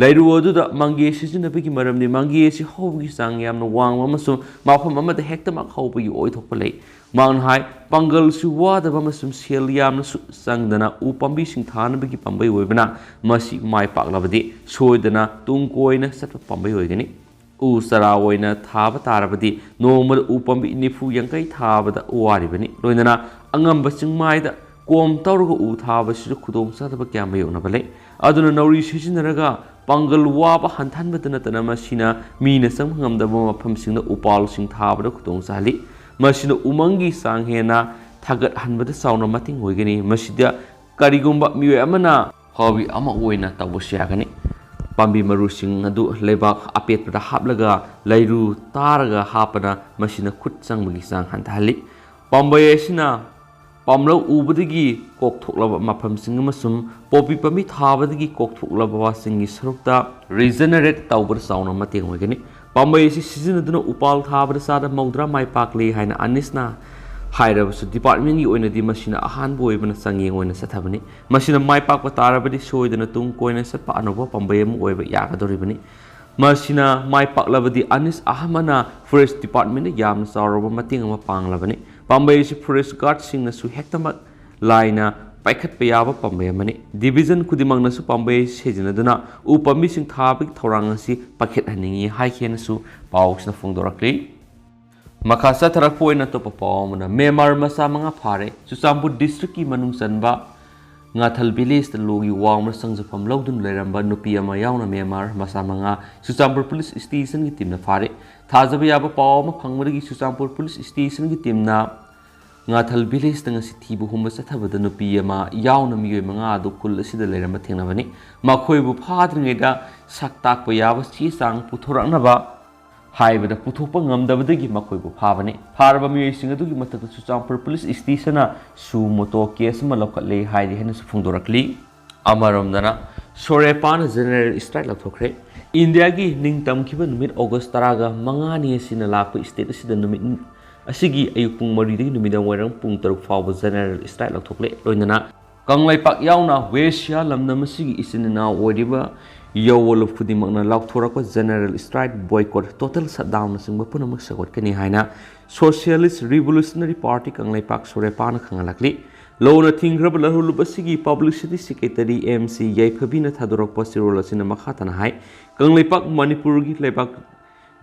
ꯂꯩꯔꯨ ꯑꯗꯨꯗ ꯃꯪꯒꯦ ꯁꯤꯖꯤꯟꯅꯕꯒꯤ ꯃꯔꯝꯗꯤ ꯃꯪꯒꯦ ꯑꯁꯤ ꯍꯧꯕꯒꯤ ꯆꯥꯡ ꯌꯥꯝꯅ ꯋꯥꯡꯕ ꯑꯃꯁꯨꯡ ꯃꯐꯝ ꯑꯃꯗ ꯍꯦꯛꯇꯃꯛ ꯍꯧꯕꯒꯤ ꯑꯣꯏꯊꯣꯛꯄ ꯂꯩ꯫ ꯃꯍꯥꯛꯅ ꯍꯥꯏ, ꯄꯥꯡꯒꯜꯁꯨ ꯋꯥꯗꯕ ꯑꯃꯁꯨꯡ ꯁꯦꯜ ꯌꯥꯝꯅꯁꯨ ꯆꯪꯗꯅ ꯎ ꯄꯥꯝꯕꯤꯁꯤꯡ ꯊꯥꯅꯕꯒꯤ ꯄꯥꯝꯕꯩ ꯑꯣꯏꯕꯅ ꯃꯁꯤ ꯃꯥꯏ ꯄꯥꯛꯂꯕꯗꯤ ꯁꯣꯏꯗꯅ ꯇꯨꯡ ꯀꯣꯏꯅ ꯆꯠꯄ ꯄꯥꯝꯕꯩ ꯑꯣꯏꯒꯅꯤ꯫ ꯎ ꯆꯥꯔꯥ ꯑꯣꯏꯅ ꯊꯥꯕ ꯇꯥꯔꯕꯗꯤ ꯅꯣꯡꯃꯗ ꯎ ꯄꯥꯝꯕꯤ ꯅꯤꯐꯨ ꯌꯥꯡꯈꯩ ꯊꯥꯕꯗ ꯋꯥꯔꯤꯕꯅꯤ꯫ ꯂꯣꯏꯅꯅ ꯑꯉꯝꯕ ꯆꯤꯡꯃꯥꯏꯗ ꯀꯣꯝ ꯇꯧꯔꯒ ꯎ ꯊꯥꯕꯁꯤꯁꯨ ꯈꯨꯗꯣꯡꯆꯥꯗꯕ ꯀꯌꯥ ꯃꯥꯌꯣꯛꯅꯕ ꯂꯩ꯫ ꯑꯗꯨꯅ ꯅꯧꯔꯤ ꯁꯤꯖꯤꯟꯅꯔꯒ ꯄꯥꯡꯒꯜ ꯋꯥꯕ ꯍꯟꯊꯍꯟꯕꯇ ꯅꯠꯇꯅ ꯃꯁꯤꯅ ꯃꯤꯅ ꯆꯪꯕ ꯉꯝꯗꯕ ꯃꯐꯝꯁꯤꯡꯗ ꯎꯄꯥꯜꯁꯤꯡ ꯊꯥꯕꯗ ꯈꯨꯗꯣꯡ ꯆꯥꯍꯜꯂꯤ꯫ ꯃꯁꯤꯅ ꯎꯃꯪꯒꯤ ꯆꯥꯡ ꯍꯦꯟꯅ ꯊꯥꯒꯠꯍꯟꯕꯗ ꯆꯥꯎꯅ ꯃꯇꯦꯡ ꯑꯣꯏꯒꯅꯤ꯫ ꯃꯁꯤꯗ ꯀꯔꯤꯒꯨꯝꯕ ꯃꯤꯑꯣꯏ ꯑꯃꯅ ꯍꯣꯕꯤ ꯑꯃ ꯑꯣꯏꯅ ꯇꯧꯕꯁꯨ ꯌꯥꯒꯅꯤ꯫ ꯄꯥꯝꯕꯤ ꯃꯔꯨꯁꯤꯡ ꯑꯗꯨ ꯂꯩꯕꯥꯛ ꯑꯄꯦꯠꯄꯗ ꯍꯥꯞꯂꯒ ꯂꯩꯔꯨ ꯇꯥꯔꯒ ꯍꯥꯞꯄꯅ ꯃꯁꯤꯅ ꯈꯨꯠ ꯆꯪꯕꯒꯤ ꯆꯥꯡ ꯍꯟꯊꯍꯜꯂꯤ꯫ ꯄꯥꯝꯕꯩ ꯑꯁꯤꯅ ꯄꯥꯝꯂꯧ ꯎꯕꯗꯒꯤ ꯀꯣꯛꯊꯣꯛꯂꯕ ꯃꯐꯝꯁꯤꯡ ꯑꯃꯁꯨꯡ ꯄꯣꯄꯤ ꯄꯥꯝꯕꯤ ꯊꯥꯕꯗꯒꯤ ꯀꯣꯛꯊꯣꯛꯂꯕ ꯋꯥꯁꯤꯡꯒꯤ ꯁꯔꯨꯛꯇ regenerate ꯇꯧꯕꯗ ꯆꯥꯎꯅ ꯃꯇꯦꯡ ꯑꯣꯏꯒꯅꯤ꯫ ꯄꯥꯝꯕꯩ ꯑꯁꯤ ꯁꯤꯖꯤꯟꯅꯗꯨꯅ ꯎꯄꯥꯜ ꯊꯥꯕꯗ ꯆꯥꯗ ꯃꯧꯗ꯭ꯔꯥ ꯃꯥꯏ ꯄꯥꯛꯂꯤ ꯍꯥꯏꯅ ꯑꯅꯤꯁꯅ ꯍꯥꯏꯔꯕꯁꯨ, departmentꯀꯤ ꯑꯣꯏꯅꯗꯤ ꯃꯁꯤꯅ ꯑꯍꯥꯟꯕ ꯑꯣꯏꯕꯅ ꯆꯥꯡꯌꯦꯡ ꯑꯣꯏꯅ ꯆꯠꯊꯕꯅꯤ꯫ ꯃꯁꯤꯅ ꯃꯥꯏ ꯄꯥꯛꯄ ꯇꯥꯔꯕꯗꯤ ꯁꯣꯏꯗꯅ ꯇꯨꯡ ꯀꯣꯏꯅ ꯆꯠꯄ ꯑꯅꯧꯕ ꯄꯥꯝꯕꯩ ꯑꯃ ꯑꯣꯏꯕ ꯌꯥꯒꯗꯧꯔꯤꯕꯅꯤ꯫ ꯃꯁꯤꯅ ꯃꯥꯏ ꯄꯥꯛꯂꯕꯗꯤ ꯑꯅꯤꯁ ꯑꯍꯃꯅ forest departmentꯇ ꯌꯥꯝꯅ ꯆꯥꯎꯔꯕ ꯃꯇꯦꯡ ꯑꯃ ꯄꯥꯡꯂꯕꯅꯤ꯫ ꯄꯥꯝꯕꯩ ꯑꯁꯤ forest guardꯁꯤꯡꯅꯁꯨ ꯍꯦꯛꯇꯃꯛ ꯂꯥꯏꯅ ꯄꯥꯏꯈꯠꯄ ꯌꯥꯕ ꯄꯥꯝꯕꯩ ꯑꯃꯅꯤ꯫ Division ꯈꯨꯗꯤꯡꯃꯛꯅꯁꯨ ꯄꯥꯝꯕꯩ ꯑꯁꯤ ꯁꯤꯖꯤꯟꯅꯗꯨꯅ ꯎ ꯄꯥꯝꯕꯤꯁꯤꯡ ꯊꯥꯕꯒꯤ ꯊꯧꯔꯥꯡ ꯑꯁꯤ ꯄꯥꯏꯈꯠꯍꯟꯅꯤꯡꯏ ꯍꯥꯏꯈꯤꯅꯁꯨ ꯄꯥꯎꯁꯤꯅ ꯐꯣꯡꯗꯣꯔꯛꯂꯤ꯫ ꯃꯈꯥ ꯆꯠꯊꯔꯛꯄ ꯑꯣꯏꯅ ꯑꯇꯣꯞꯄ ꯄꯥꯎ ꯑꯃꯅ, ꯃ꯭ꯌꯥꯟꯃꯥꯔ ꯃꯆꯥ ꯃꯉꯥ ꯐꯥꯔꯦ꯫ ꯆꯨꯔꯆꯥꯟꯄꯨꯔ districtꯀꯤ ꯃꯅꯨꯡ ꯆꯟꯕ ꯉꯥꯊꯜ villageꯇ ꯂꯣꯒꯤ ꯋꯥꯡꯃꯗ ꯆꯪꯖꯐꯝ ꯂꯧꯗꯨꯅ ꯂꯩꯔꯝꯕ ꯅꯨꯄꯤ ꯑꯃ ꯌꯥꯎꯅ ꯃ꯭ꯌꯥꯟꯃꯥꯔ ꯃꯆꯥ ꯃꯉꯥ ꯆꯨꯔꯆꯥꯟꯄꯨꯔ police stationꯒꯤ teamꯅ ꯐꯥꯔꯦ꯫ ꯊꯥꯖꯕ ꯌꯥꯕ ꯄꯥꯎ ꯑꯃ ꯐꯪꯕꯗꯒꯤ ꯆꯨꯔꯆꯥꯟꯄꯨꯔ police stationꯒꯤ teamꯅ ꯉꯥꯊꯜ villageꯇ ꯉꯁꯤ ꯊꯤꯕ ꯍꯨꯝꯕ ꯆꯠꯊꯕꯗ ꯅꯨꯄꯤ ꯑꯃ ꯌꯥꯎꯅ ꯃꯤꯑꯣꯏ ꯃꯉꯥ ꯑꯗꯨ ꯈꯨꯜ ꯑꯁꯤꯗ ꯂꯩꯔꯝꯕ ꯊꯦꯡꯅꯕꯅꯤ꯫ ꯃꯈꯣꯏꯕꯨ ꯐꯥꯗ꯭ꯔꯤꯉꯩꯗ ꯁꯛ ꯇꯥꯛꯄ ꯌꯥꯕ ꯆꯦ ꯆꯥꯡ ꯄꯨꯊꯣꯔꯛꯅꯕ ꯍꯥꯏꯕꯗ ꯄꯨꯊꯣꯛꯄ ꯉꯝꯗꯕꯗꯒꯤ ꯃꯈꯣꯏꯕꯨ ꯐꯥꯕꯅꯤ꯫ ꯐꯥꯔꯕ ꯃꯤꯑꯣꯏꯁꯤꯡ ꯑꯗꯨꯒꯤ ꯃꯊꯛꯇ Churachandpur police stationꯅ suo motu case ꯑꯃ ꯂꯧꯈꯠꯂꯦ ꯍꯥꯏꯗꯤ ꯍꯥꯏꯅꯁꯨ ꯐꯣꯡꯗꯣꯔꯛꯂꯤ꯫ ꯑꯃꯔꯣꯝꯗꯅ, ꯁꯣꯔꯦꯄꯥꯅ general strike ꯂꯧꯊꯣꯛꯈ꯭ꯔꯦ꯫ ꯏꯟꯗꯤꯌꯥꯒꯤ ꯅꯤꯡꯇꯝꯈꯤꯕ ꯅꯨꯃꯤꯠ August ꯇꯔꯥꯒ ꯃꯉꯥꯅꯤ ꯑꯁꯤꯅ ꯂꯥꯛꯄ state ꯑꯁꯤꯗ ꯅꯨꯃꯤꯠ ꯑꯁꯤꯒꯤ ꯑꯌꯨꯛ ꯄꯨꯡ ꯃꯔꯤꯗꯒꯤ ꯅꯨꯃꯤꯗꯥꯡ ꯋꯥꯏꯔꯝ ꯄꯨꯡ ꯇꯔꯨꯛ ꯐꯥꯎꯕ general strike ꯂꯧꯊꯣꯛꯂꯦ꯫ ꯂꯣꯏꯅꯅ ꯀꯪꯂꯩꯄꯥꯛ ꯌꯥꯎꯅ ꯋꯦꯁꯤꯌꯥ ꯂꯝꯗꯝ ꯑꯁꯤꯒꯤ ꯏꯆꯤꯟ ꯏꯅꯥꯎ ꯑꯣꯏꯔꯤꯕ ꯌꯣꯋꯣꯂꯨꯞ ꯈꯨꯗꯤꯡꯃꯛꯅ ꯂꯥꯎꯊꯣꯔꯛꯄ general strike, boycott, total shutdownꯅꯆꯤꯡꯕ ꯄꯨꯝꯅꯃꯛ ꯁꯧꯒꯠꯀꯅꯤ ꯍꯥꯏꯅ Socialist Revolutionary Party ꯀꯪꯂꯩꯄꯥꯛ, ꯁꯣꯔꯦꯄꯥꯅ ꯈꯪꯍꯜꯂꯛꯂꯤ꯫ ꯂꯣꯟꯅ ꯊꯤꯡꯈ꯭ꯔꯕ ꯂꯧꯍꯧꯂꯨꯞ ꯑꯁꯤꯒꯤ publicity secretary M C ꯌꯥꯏꯐꯕꯤꯅ ꯊꯥꯗꯣꯔꯛꯄ ꯆꯦꯔꯣꯜ ꯑꯁꯤꯅ ꯃꯈꯥ ꯇꯥꯅ ꯍꯥꯏ, ꯀꯪꯂꯩꯄꯥꯛ ꯃꯅꯤꯄꯨꯔꯒꯤ ꯂꯩꯕꯥꯛ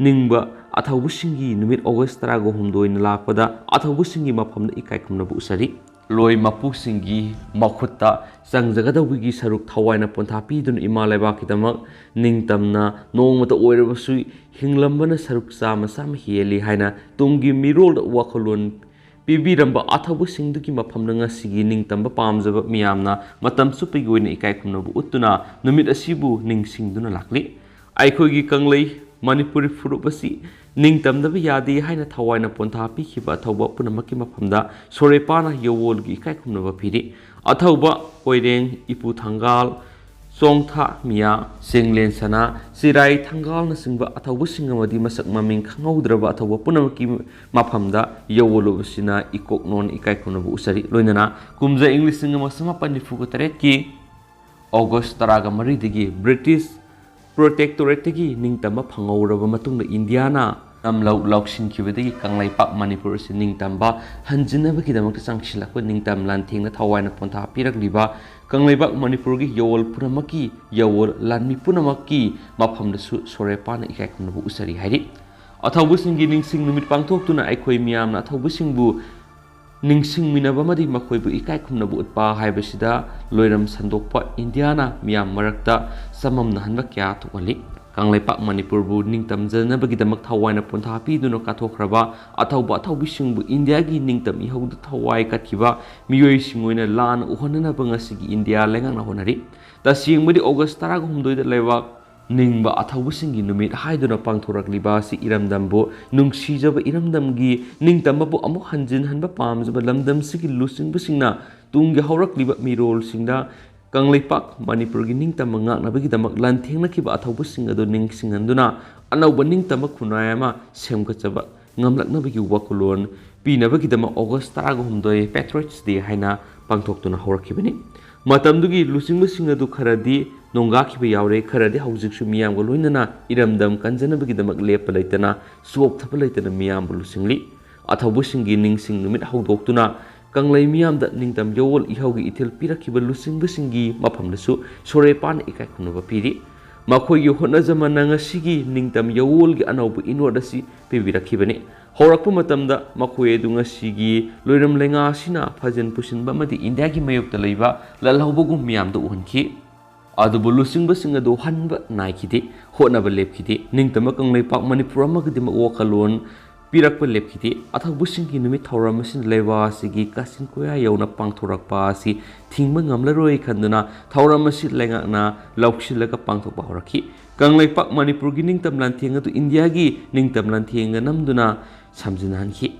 ꯅꯤꯡꯕ ꯑꯊꯧꯕꯁꯤꯡꯒꯤ ꯅꯨꯃꯤꯠ August ꯇꯔꯥꯒ ꯍꯨꯝꯗꯣꯏꯅ ꯂꯥꯛꯄꯗ ꯑꯊꯧꯕꯁꯤꯡꯒꯤ ꯃꯐꯝꯗ ꯏꯀꯥꯏ ꯈꯨꯝꯅꯕ ꯎꯠꯆꯔꯤ꯫ ꯂꯣꯏ ꯃꯄꯨꯁꯤꯡꯒꯤ ꯃꯈꯨꯠꯇ ꯆꯪꯖꯒꯗꯧꯕꯒꯤ ꯁꯔꯨꯛ ꯊꯋꯥꯏꯅ ꯄꯣꯟꯊꯥ ꯄꯤꯗꯨꯅ ꯏꯃꯥ ꯂꯩꯕꯥꯛꯀꯤꯗꯃꯛ ꯅꯤꯡꯇꯝꯅ ꯅꯣꯡꯃꯇ ꯑꯣꯏꯔꯕꯁꯨ ꯍꯤꯡꯂꯝꯕꯅ ꯁꯔꯨꯛ ꯆꯥꯝꯃ ꯆꯥꯝꯃ ꯍꯦꯜꯂꯤ ꯍꯥꯏꯅ ꯇꯨꯡꯒꯤ ꯃꯤꯔꯣꯜꯗ ꯋꯥꯈꯜꯂꯣꯟ ꯄꯤꯕꯤꯔꯝꯕ ꯑꯊꯧꯕꯁꯤꯡꯗꯨꯒꯤ ꯃꯐꯝꯗ ꯉꯁꯤꯒꯤ ꯅꯤꯡꯇꯝꯕ ꯄꯥꯝꯖꯕ ꯃꯤꯌꯥꯝꯅ ꯃꯇꯝ ꯆꯨꯞꯄꯒꯤ ꯑꯣꯏꯅ ꯏꯀꯥꯏ ꯈꯨꯝꯅꯕ ꯎꯠꯇꯨꯅ ꯅꯨꯃꯤꯠ ꯑꯁꯤꯕꯨ ꯅꯤꯡꯁꯤꯡꯗꯨꯅ ꯂꯥꯛꯂꯤ꯫ ꯑꯩꯈꯣꯏꯒꯤ ꯀꯪꯂꯩ ꯃꯅꯤꯄꯨꯔꯤ ꯐꯨꯔꯨꯞ ꯑꯁꯤ ꯅꯤꯡꯇꯝꯗꯕ ꯌꯥꯗꯦ ꯍꯥꯏꯅ ꯊꯋꯥꯏꯅ ꯄꯣꯟꯊꯥ ꯄꯤꯈꯤꯕ ꯑꯊꯧꯕ ꯄꯨꯝꯅꯃꯛꯀꯤ ꯃꯐꯝꯗ ꯁꯣꯔꯦꯄꯥꯅ ꯌꯣꯋꯣꯜꯒꯤ ꯏꯀꯥꯏ ꯈꯨꯝꯅꯕ ꯄꯤꯔꯤ꯫ ꯑꯊꯧꯕ ꯀꯣꯏꯔꯦꯡ, ꯏꯄꯨ ꯊꯪꯒꯥꯜ, ꯆꯣꯡꯊꯥ ꯃꯤꯌꯥ, ꯆꯦꯡꯂꯦꯟ ꯁꯅꯥ, ꯆꯤꯔꯥꯏ ꯊꯪꯒꯥꯜꯅꯆꯤꯡꯕ ꯑꯊꯧꯕꯁꯤꯡ ꯑꯃꯗꯤ ꯃꯁꯛ ꯃꯃꯤꯡ ꯈꯪꯍꯧꯗ꯭ꯔꯕ ꯑꯊꯧꯕ ꯄꯨꯝꯅꯃꯛꯀꯤ ꯃꯐꯝꯗ ꯌꯣꯋꯣꯂꯨꯞ ꯑꯁꯤꯅ ꯏꯀꯣꯛ ꯅꯣꯟ ꯏꯀꯥꯏ ꯈꯨꯝꯅꯕ ꯎꯠꯆꯔꯤ꯫ ꯂꯣꯏꯅꯅ ꯀꯨꯝꯖꯥ ꯏꯪ ꯂꯤꯁꯤꯡ ꯑꯃ ꯆꯃꯥꯄꯟ ꯅꯤꯐꯨꯒ ꯇꯔꯦꯠꯀꯤ August ꯇꯔꯥꯒ ꯃꯔꯤꯗꯒꯤ British Protectorateꯇꯒꯤ ꯅꯤꯡꯇꯝꯕ ꯐꯪꯍꯧꯔꯕ ꯃꯇꯨꯡꯗ ꯏꯟꯗꯤꯌꯥꯅ ꯅꯝꯂꯧ ꯂꯧꯁꯤꯟꯈꯤꯕꯗꯒꯤ ꯀꯪꯂꯩꯄꯥꯛ ꯃꯅꯤꯄꯨꯔ ꯑꯁꯤ ꯅꯤꯡꯇꯝꯕ ꯍꯟꯖꯤꯟꯅꯕꯒꯤꯗꯃꯛꯇ ꯆꯪꯁꯤꯜꯂꯛꯄ ꯅꯤꯡꯇꯝ ꯂꯥꯟꯊꯦꯡꯅ ꯊꯋꯥꯏꯅ ꯄꯣꯟꯊꯥ ꯄꯤꯔꯛꯂꯤꯕ ꯀꯪꯂꯩꯄꯥꯛ ꯃꯅꯤꯄꯨꯔꯒꯤ ꯌꯣꯋꯣꯜ ꯄꯨꯝꯅꯃꯛꯀꯤ ꯌꯣꯋꯣꯜ ꯂꯥꯟꯃꯤ ꯄꯨꯝꯅꯃꯛꯀꯤ ꯃꯐꯝꯗꯁꯨ ꯁꯣꯔꯦꯄꯥꯅ ꯏꯀꯥꯏ ꯈꯨꯝꯅꯕ ꯎꯠꯆꯔꯤ ꯍꯥꯏꯔꯤ꯫ ꯑꯊꯧꯕꯁꯤꯡꯒꯤ ꯅꯤꯡꯁꯤꯡ ꯅꯨꯃꯤꯠ ꯄꯥꯡꯊꯣꯛꯇꯨꯅ ꯑꯩꯈꯣꯏ ꯃꯤꯌꯥꯝꯅ ꯑꯊꯧꯕꯁꯤꯡꯕꯨ ꯅꯤꯡꯁꯤꯡꯃꯤꯟꯅꯕ ꯑꯃꯗꯤ ꯃꯈꯣꯏꯕꯨ ꯏꯀꯥꯏ ꯈꯨꯝꯅꯕ ꯎꯠꯄ ꯍꯥꯏꯕꯁꯤꯗ ꯂꯣꯏꯔꯝ ꯁꯟꯗꯣꯛꯄ ꯏꯟꯗꯤꯌꯥꯅ ꯃꯤꯌꯥꯝ ꯃꯔꯛꯇ ꯆꯃꯝꯅꯍꯟꯕ ꯀꯌꯥ ꯊꯣꯛꯍꯜꯂꯤ꯫ ꯀꯪꯂꯩꯄꯥꯛ ꯃꯅꯤꯄꯨꯔꯕꯨ ꯅꯤꯡꯇꯝꯖꯅꯕꯒꯤꯗꯃꯛ ꯊꯋꯥꯏꯅ ꯄꯣꯟꯊꯥ ꯄꯤꯗꯨꯅ ꯀꯠꯊꯣꯛꯈ꯭ꯔꯕ ꯑꯊꯧꯕ ꯑꯊꯧꯕꯤꯁꯤꯡꯕꯨ ꯏꯟꯗꯤꯌꯥꯒꯤ ꯅꯤꯡꯇꯝ ꯏꯍꯧꯗ ꯊꯋꯥꯏ ꯀꯠꯈꯤꯕ ꯃꯤꯑꯣꯏꯁꯤꯡ ꯑꯣꯏꯅ ꯂꯥꯟꯅ ꯎꯍꯟꯅꯅꯕ ꯉꯁꯤꯒꯤ ꯏꯟꯗꯤꯌꯥ ꯂꯩꯉꯥꯛꯅ ꯍꯣꯠꯅꯔꯤ꯫ ꯇꯁꯦꯡꯕꯗꯤ August ꯇꯔꯥꯒ ꯍꯨꯝꯗꯣꯏꯗ ꯂꯩꯕꯥꯛ ꯅꯤꯡꯕ ꯑꯊꯧꯕꯁꯤꯡꯒꯤ ꯅꯨꯃꯤꯠ ꯍꯥꯏꯗꯨꯅ ꯄꯥꯡꯊꯣꯔꯛꯂꯤꯕ ꯑꯁꯤ ꯏꯔꯝꯗꯝꯕꯨ ꯅꯨꯡꯁꯤꯖꯕ, ꯏꯔꯝꯗꯝꯒꯤ ꯅꯤꯡꯇꯝꯕꯕꯨ ꯑꯃꯨꯛ ꯍꯟꯖꯤꯟꯍꯟꯕ ꯄꯥꯝꯖꯕ ꯂꯝꯗꯝꯁꯤꯒꯤ ꯂꯨꯆꯤꯡꯕꯁꯤꯡꯅ ꯇꯨꯡꯒꯤ ꯍꯧꯔꯛꯂꯤꯕ ꯃꯤꯔꯣꯜꯁꯤꯡꯗ ꯀꯪꯂꯩꯄꯥꯛ ꯃꯅꯤꯄꯨꯔꯒꯤ ꯅꯤꯡꯇꯝꯕ ꯉꯥꯛꯅꯕꯒꯤꯗꯃꯛ ꯂꯥꯟꯊꯦꯡꯅꯈꯤꯕ ꯑꯊꯧꯕꯁꯤꯡ ꯑꯗꯨ ꯅꯤꯡꯁꯤꯡꯍꯟꯗꯨꯅ ꯑꯅꯧꯕ ꯅꯤꯡꯇꯝꯕ ꯈꯨꯟꯅꯥꯏ ꯑꯃ ꯁꯦꯝꯒꯠꯆꯕ ꯉꯝꯂꯛꯅꯕꯒꯤ ꯋꯥꯈꯜꯂꯣꯟ ꯄꯤꯅꯕꯒꯤꯗꯃꯛ August ꯇꯔꯥꯒ ꯍꯨꯝꯗꯣꯏ Patriots Day ꯍꯥꯏꯅ ꯄꯥꯡꯊꯣꯛꯇꯨꯅ ꯍꯧꯔꯛꯈꯤꯕꯅꯤ꯫ ꯃꯇꯝꯗꯨꯒꯤ ꯂꯨꯆꯤꯡꯕꯁꯤꯡ ꯑꯗꯨ ꯈꯔꯗꯤ ꯅꯣꯡꯒꯥꯈꯤꯕ ꯌꯥꯎꯔꯦ, ꯈꯔꯗꯤ ꯍꯧꯖꯤꯛꯁꯨ ꯃꯤꯌꯥꯝꯒ ꯂꯣꯏꯅꯅ ꯏꯔꯝꯗꯝ ꯀꯟꯖꯅꯕꯒꯤꯗꯃꯛ ꯂꯦꯞꯄ ꯂꯩꯇꯅ, ꯆꯣꯞꯊꯕ ꯂꯩꯇꯅ ꯃꯤꯌꯥꯝꯕꯨ ꯂꯨꯆꯤꯡꯂꯤ꯫ ꯑꯊꯧꯕꯁꯤꯡꯒꯤ ꯅꯤꯡꯁꯤꯡ ꯅꯨꯃꯤꯠ ꯍꯧꯗꯣꯛꯇꯨꯅ ꯀꯪꯂꯩ ꯃꯤꯌꯥꯝꯗ ꯅꯤꯡꯇꯝ ꯌꯥꯋꯣꯜ ꯏꯍꯧꯒꯤ ꯏꯊꯤꯜ ꯄꯤꯔꯛꯈꯤꯕ ꯂꯨꯆꯤꯡꯕꯁꯤꯡꯒꯤ ꯃꯐꯝꯗꯁꯨ ꯁꯣꯔꯦꯄꯥꯟ ꯏꯀꯥꯏ ꯈꯨꯝꯅꯕ ꯄꯤꯔꯤ꯫ ꯃꯈꯣꯏꯒꯤ ꯍꯣꯠꯅꯖꯃꯟꯅ ꯉꯁꯤꯒꯤ ꯅꯤꯡꯇꯝ ꯌꯥꯋꯣꯜꯒꯤ ꯑꯅꯧꯕ ꯏꯅꯣꯠ ꯑꯁꯤ ꯄꯤꯕꯤꯔꯛꯈꯤꯕꯅꯤ꯫ ꯍꯧꯔꯛꯄ ꯃꯇꯝꯗ ꯃꯈꯣꯏ ꯑꯗꯨ ꯉꯁꯤꯒꯤ ꯂꯣꯏꯔꯝ ꯂꯩꯉꯥꯛ ꯑꯁꯤꯅ ꯐꯖꯟ ꯄꯨꯁꯤꯟꯕ ꯑꯃꯗꯤ ꯏꯟꯗꯤꯌꯥꯒꯤ ꯃꯥꯌꯣꯛꯇ ꯂꯩꯕ ꯂꯥꯜꯍꯧꯕꯒꯨꯝ ꯃꯤꯌꯥꯝꯗ ꯎꯍꯟꯈꯤ꯫ ꯑꯗꯨꯕꯨ ꯂꯨꯆꯤꯡꯕꯁꯤꯡ ꯑꯗꯨ ꯍꯟꯕ ꯅꯥꯏꯈꯤꯗꯦ, ꯍꯣꯠꯅꯕ ꯂꯦꯞꯈꯤꯗꯦ꯫ ꯅꯤꯡꯇꯝꯕ ꯀꯪꯂꯩꯄꯥꯛ ꯃꯅꯤꯄꯨꯔ ꯑꯃꯒꯤꯗꯃꯛ ꯋꯥꯈꯜꯂꯣꯟ ꯄꯤꯔꯛꯄ ꯂꯦꯞꯈꯤꯗꯦ꯫ ꯑꯊꯧꯕꯁꯤꯡꯒꯤ ꯅꯨꯃꯤꯠ ꯊꯧꯔꯝ ꯑꯁꯤꯅ ꯂꯩꯕꯥꯛ ꯑꯁꯤꯒꯤ ꯀꯥꯆꯤꯟ ꯀꯣꯌꯥ ꯌꯧꯅ ꯄꯥꯡꯊꯣꯔꯛꯄ ꯑꯁꯤ ꯊꯤꯡꯕ ꯉꯝꯂꯔꯣꯏ ꯈꯟꯗꯨꯅ ꯊꯧꯔꯝ ꯑꯁꯤ ꯂꯩꯉꯥꯛꯅ ꯂꯧꯁꯤꯜꯂꯒ ꯄꯥꯡꯊꯣꯛꯄ ꯍꯧꯔꯛꯈꯤ꯫ ꯀꯪꯂꯩꯄꯥꯛ ꯃꯅꯤꯄꯨꯔꯒꯤ ꯅꯤꯡꯇꯝ ꯂꯥꯟꯊꯦꯡ ꯑꯗꯨ ꯏꯟꯗꯤꯌꯥꯒꯤ ꯅꯤꯡꯇꯝ ꯂꯥꯟꯊꯦꯡꯒ ꯅꯝꯗꯨꯅ ꯁꯝꯖꯤꯟꯅꯍꯟꯈꯤ꯫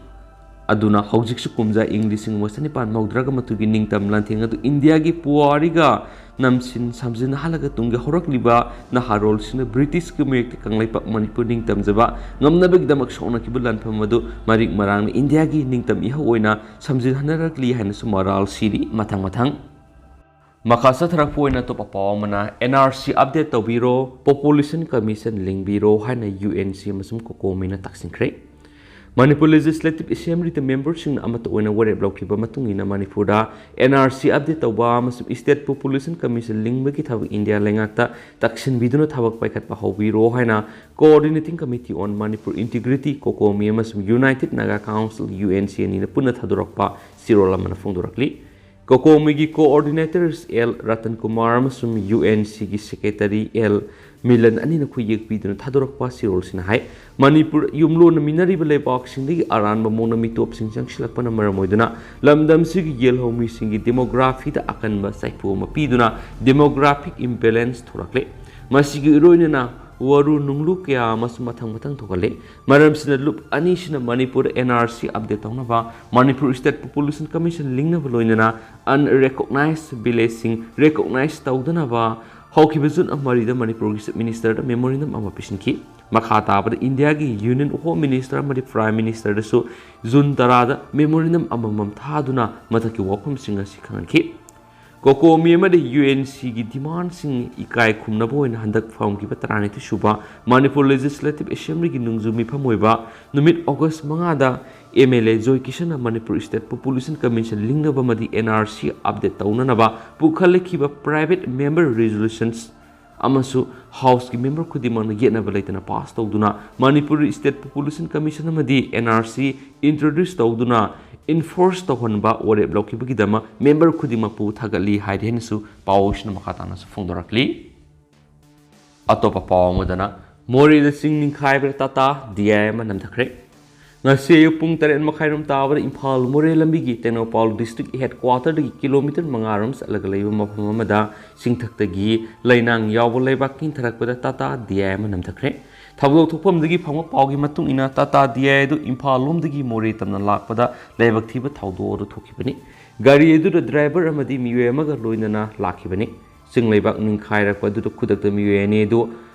ꯑꯗꯨꯅ ꯍꯧꯖꯤꯛꯁꯨ ꯀꯨꯝꯖꯥ ꯏꯪ ꯂꯤꯁꯤꯡ ꯑꯃ ꯆꯅꯤꯄꯥꯟ ꯃꯧꯗ꯭ꯔꯥꯒ ꯃꯥꯊꯣꯏꯒꯤ ꯅꯤꯡꯇꯝ ꯂꯥꯟꯊꯦꯡ ꯑꯗꯨ ꯏꯟꯗꯤꯌꯥꯒꯤ ꯄꯨꯋꯥꯔꯤꯒ ꯅꯝꯁꯤꯟ ꯁꯝꯖꯤꯟꯅꯍꯜꯂꯒ ꯇꯨꯡꯒꯤ ꯍꯧꯔꯛꯂꯤꯕ ꯅꯍꯥꯔꯣꯜꯁꯤꯡꯅ ꯕ꯭ꯔꯤꯇꯤꯁꯀꯤ ꯃꯥꯌꯣꯛꯇ ꯀꯪꯂꯩꯄꯥꯛ ꯃꯅꯤꯄꯨꯔ ꯅꯤꯡꯇꯝꯖꯕ ꯉꯝꯅꯕꯒꯤꯗꯃꯛ ꯁꯣꯛꯅꯈꯤꯕ ꯂꯥꯟꯐꯝ ꯑꯗꯨ ꯃꯔꯤꯛ ꯃꯔꯥꯡꯅ ꯏꯟꯗꯤꯌꯥꯒꯤ ꯅꯤꯡꯇꯝ ꯏꯍꯧ ꯑꯣꯏꯅ ꯁꯝꯖꯤꯟꯅꯍꯟꯅꯔꯛꯂꯤ ꯍꯥꯏꯅꯁꯨ ꯃꯔꯥꯜ ꯁꯤꯔꯤ꯫ ꯃꯊꯪ ꯃꯊꯪ ꯃꯈꯥ ꯆꯠꯊꯔꯛꯄ ꯑꯣꯏꯅ ꯑꯇꯣꯞꯄ ꯄꯥꯎ ꯑꯃꯅ, N R C update ꯇꯧꯕꯤꯔꯣ, Population Commission ꯂꯤꯡꯕꯤꯔꯣ ꯍꯥꯏꯅ U N C ꯑꯃꯁꯨꯡ COCOMI ꯅ ꯇꯛꯁꯤꯟꯈ꯭ꯔꯦ꯫ ꯃꯅꯤꯄꯨꯔ Legislative Assembly ꯗ member ꯁꯤꯡꯅ ꯑꯃꯠꯇ ꯑꯣꯏꯅ ꯋꯥꯔꯦꯞ ꯂꯧꯈꯤꯕ ꯃꯇꯨꯡ ꯏꯟꯅ ꯃꯅꯤꯄꯨꯔꯗ N R C update ꯇꯧꯕ ꯑꯃꯁꯨꯡ State Population Commission ꯂꯤꯡꯕꯒꯤ ꯊꯕꯛ ꯏꯟꯗꯤꯌꯥ ꯂꯩꯉꯥꯛꯇ ꯇꯛꯁꯤꯟꯕꯤꯗꯨꯅ ꯊꯕꯛ ꯄꯥꯏꯈꯠꯄ ꯍꯧꯕꯤꯔꯣ ꯍꯥꯏꯅ Coordinating Committee on Manipur Integrity, COCOMI, ꯑꯃꯁꯨꯡ United Naga Council, U N C, ꯑꯅꯤꯅ ꯄꯨꯟꯅ ꯊꯥꯗꯣꯔꯛꯄ ꯆꯦꯔꯣꯜ ꯑꯃꯅ ꯐꯣꯡꯗꯣꯔꯛꯂꯤ꯫ COCOMI ꯒꯤ coordinators L Ratan Kumar ꯑꯃꯁꯨꯡ U N C ꯒꯤ secretary L Milan ꯑꯅꯤꯅ ꯈꯨꯠꯌꯦꯛ ꯄꯤꯗꯨꯅ ꯊꯥꯗꯣꯔꯛꯄ ꯆꯦꯔꯣꯜꯁꯤꯅ ꯍꯥꯏ, ꯃꯅꯤꯄꯨꯔ ꯌꯨꯝꯂꯣꯟꯅꯃꯤꯟꯅꯔꯤꯕ ꯂꯩꯕꯥꯛꯁꯤꯡꯗꯒꯤ ꯑꯔꯥꯟꯕ ꯃꯑꯣꯡꯗ ꯃꯤꯇꯣꯞꯁꯤꯡ ꯆꯪꯁꯤꯜꯂꯛꯄꯅ ꯃꯔꯝ ꯑꯣꯏꯗꯨꯅ ꯂꯝꯗꯝꯁꯤꯒꯤ ꯌꯦꯜꯍꯧꯃꯤꯁꯤꯡꯒꯤ demography ꯗ ꯑꯀꯟꯕ ꯆꯩꯐꯨ ꯑꯃ ꯄꯤꯗꯨꯅ demographic imbalance ꯊꯣꯔꯛꯂꯦ꯫ ꯃꯁꯤꯒꯤ ꯏꯔꯣꯏꯅꯅ ꯋꯥꯔꯨ ꯅꯨꯡꯂꯨ ꯀꯌꯥ ꯑꯃꯁꯨ ꯃꯊꯪ ꯃꯊꯪ ꯊꯣꯛꯍꯜꯂꯦ꯫ ꯃꯔꯝꯁꯤꯅ ꯂꯨꯞ ꯑꯅꯤꯁꯤꯅ ꯃꯅꯤꯄꯨꯔꯗ N R C update ꯇꯧꯅꯕ, ꯃꯅꯤꯄꯨꯔ State Population Commission ꯂꯤꯡꯅꯕ ꯂꯣꯏꯅꯅ unrecognized village ꯁꯤꯡ recognize ꯇꯧꯗꯅꯕ ꯍꯧꯈꯤꯕ ꯖꯨꯟ ꯃꯔꯤꯗ ꯃꯅꯤꯄꯨꯔꯒꯤ ꯆꯤꯐ ꯃꯤꯅꯤꯁꯇꯔꯗ ꯃꯦꯃꯣꯔꯦꯟꯗꯝ ꯑꯃ ꯄꯤꯁꯤꯟꯈꯤ꯫ ꯃꯈꯥ ꯇꯥꯕꯗ ꯏꯟꯗꯤꯌꯥꯒꯤ ꯌꯨꯅꯤꯌꯟ ꯍꯣꯝ ꯃꯤꯅꯤꯁꯇꯔ ꯑꯃꯗꯤ ꯄ꯭ꯔꯥꯏꯝ ꯃꯤꯅꯤꯁꯇꯔꯗꯁꯨ ꯖꯨꯟ ꯇꯔꯥꯗ ꯃꯦꯃꯣꯔꯦꯟꯗꯝ ꯑꯃꯃꯝ ꯊꯥꯗꯨꯅ ꯃꯊꯛꯀꯤ ꯋꯥꯐꯝꯁꯤꯡ ꯑꯁꯤ ꯈꯪꯍꯟꯈꯤ꯫ ꯀꯣꯀꯣꯃꯤ ꯑꯃꯗꯤ ꯌꯨ ꯑꯦꯟ ꯁꯤꯒꯤ ꯗꯤꯃꯥꯟꯁꯤꯡ ꯏꯀꯥꯏ ꯈꯨꯝꯅꯕ ꯑꯣꯏꯅ ꯍꯟꯗꯛ ꯐꯝꯈꯤꯕ ꯇꯔꯥꯅꯤꯊꯣꯏ ꯁꯨꯕ ꯃꯅꯤꯄꯨꯔ ꯂꯦꯖꯤꯁꯂꯦꯇꯤꯚ ꯑꯦꯁꯦꯝꯕ꯭ꯂꯤꯒꯤ ꯅꯣꯡꯖꯨ ꯃꯤꯐꯝ ꯑꯣꯏꯕ ꯅꯨꯃꯤꯠ ꯑꯣꯒꯁ ꯃꯉꯥꯗ ꯑꯦꯝ ꯑꯦꯜ ꯑꯦ ꯖꯣꯏ ꯀꯤꯁꯟꯅ ꯃꯅꯤꯄꯨꯔ ꯏꯁꯇꯦꯠ ꯄꯣꯄꯨꯂꯦꯁꯟ ꯀꯃꯤꯁꯟ ꯂꯤꯡꯅꯕ ꯑꯃꯗꯤ ꯑꯦꯟ ꯑꯥꯔ ꯁꯤ ꯑꯞꯗꯦꯠ ꯇꯧꯅꯅꯕ ꯄꯨꯈꯠꯂꯛꯈꯤꯕ ꯄ꯭ꯔꯥꯏꯚꯦꯠ ꯃꯦꯝꯕꯔ ꯔꯤꯖꯣꯂꯨꯁꯟꯁ ꯑꯃꯁꯨ ꯍꯥꯎꯁꯀꯤ ꯃꯦꯝꯕꯔ ꯈꯨꯗꯤꯡꯃꯛꯅ ꯌꯦꯠꯅꯕ ꯂꯩꯇꯅ ꯄꯥꯁ ꯇꯧꯗꯨꯅ ꯃꯅꯤꯄꯨꯔ ꯏꯁꯇꯦꯠ ꯄꯣꯄꯨꯂꯦꯁꯟ ꯀꯃꯤꯁꯟ ꯑꯃꯗꯤ ꯑꯦꯟ ꯑꯥꯔ ꯁꯤ ꯏꯟꯇ꯭ꯔꯣꯗ꯭ꯌꯨꯁ ꯇꯧꯗꯨꯅ ꯏꯟꯐꯣꯔꯁ ꯇꯧꯍꯟꯕ ꯋꯥꯔꯦꯞ ꯂꯧꯈꯤꯕꯒꯤꯗꯃꯛ ꯃꯦꯝꯕꯔ ꯈꯨꯗꯤꯡꯃꯛꯄꯨ ꯊꯥꯒꯠꯂꯤ ꯍꯥꯏꯔꯤ ꯍꯥꯏꯅꯁꯨ ꯄꯥꯎꯁꯤꯅ ꯃꯈꯥ ꯇꯥꯅꯁꯨ ꯐꯣꯡꯗꯣꯔꯛꯂꯤ꯫ ꯑꯇꯣꯞꯄ ꯄꯥꯎ ꯑꯃꯗꯅ ꯃꯣꯔꯦꯗ ꯆꯤꯡ ꯅꯤꯡꯈꯥꯏꯕꯗ ꯇꯥꯇꯥ ꯗꯤ ꯑꯥꯏ ꯑꯃ ꯅꯝꯊꯈ꯭ꯔꯦ꯫ ꯉꯁꯤ ꯑꯌꯨꯛ ꯄꯨꯡ ꯇꯔꯦꯠ ꯃꯈꯥꯏꯔꯣꯝ ꯇꯥꯕꯗ ꯏꯝꯐꯥꯜ ꯃꯣꯔꯦ ꯂꯝꯕꯤꯒꯤ ꯇꯦꯡꯅꯧꯄꯥꯜ ꯗꯤꯁꯇ꯭ꯔꯤꯛ ꯍꯦꯗ ꯀ꯭ꯋꯥꯇꯔꯗꯒꯤ ꯀꯤꯂꯣꯃꯤꯇꯔ ꯃꯉꯥꯔꯣꯝ ꯆꯠꯂꯒ ꯂꯩꯕ ꯃꯐꯝ ꯑꯃꯗ ꯆꯤꯡꯊꯛꯇꯒꯤ ꯂꯩꯅꯥꯡ ꯌꯥꯎꯕ ꯂꯩꯕꯥꯛ ꯀꯤꯟꯊꯔꯛꯄꯗ ꯇꯥꯇꯥ ꯗꯤ ꯑꯥꯏ ꯑꯃ ꯅꯝꯊꯈ꯭ꯔꯦ꯫ ꯊꯧꯗꯣꯛ ꯊꯣꯛꯐꯝꯗꯒꯤ ꯐꯪꯕ ꯄꯥꯎꯒꯤ ꯃꯇꯨꯡ ꯏꯟꯅ ꯇꯥꯇꯥ ꯗꯤ ꯑꯥꯏ ꯑꯗꯨ ꯏꯝꯐꯥꯜ ꯂꯣꯝꯗꯒꯤ ꯃꯣꯔꯦ ꯇꯝꯅ ꯂꯥꯛꯄꯗ ꯂꯥꯏꯕꯛ ꯊꯤꯕ ꯊꯧꯗꯣꯛ ꯑꯗꯨ ꯊꯣꯛꯈꯤꯕꯅꯤ꯫ ꯒꯥꯔꯤ ꯑꯗꯨꯗ ꯗ꯭ꯔꯥꯏꯚꯔ ꯑꯃꯗꯤ ꯃꯤꯑꯣꯏ ꯑꯃꯒ ꯂꯣꯏꯅꯅ ꯂꯥꯛꯈꯤꯕꯅꯤ꯫ ꯆꯤꯡ ꯂꯩꯕꯥꯛ ꯅꯤꯡꯈꯥꯏꯔꯛꯄ ꯑꯗꯨꯗ ꯈꯨꯗꯛꯇ ꯃꯤꯑꯣꯏ ꯑꯅꯤ ꯑꯗꯨ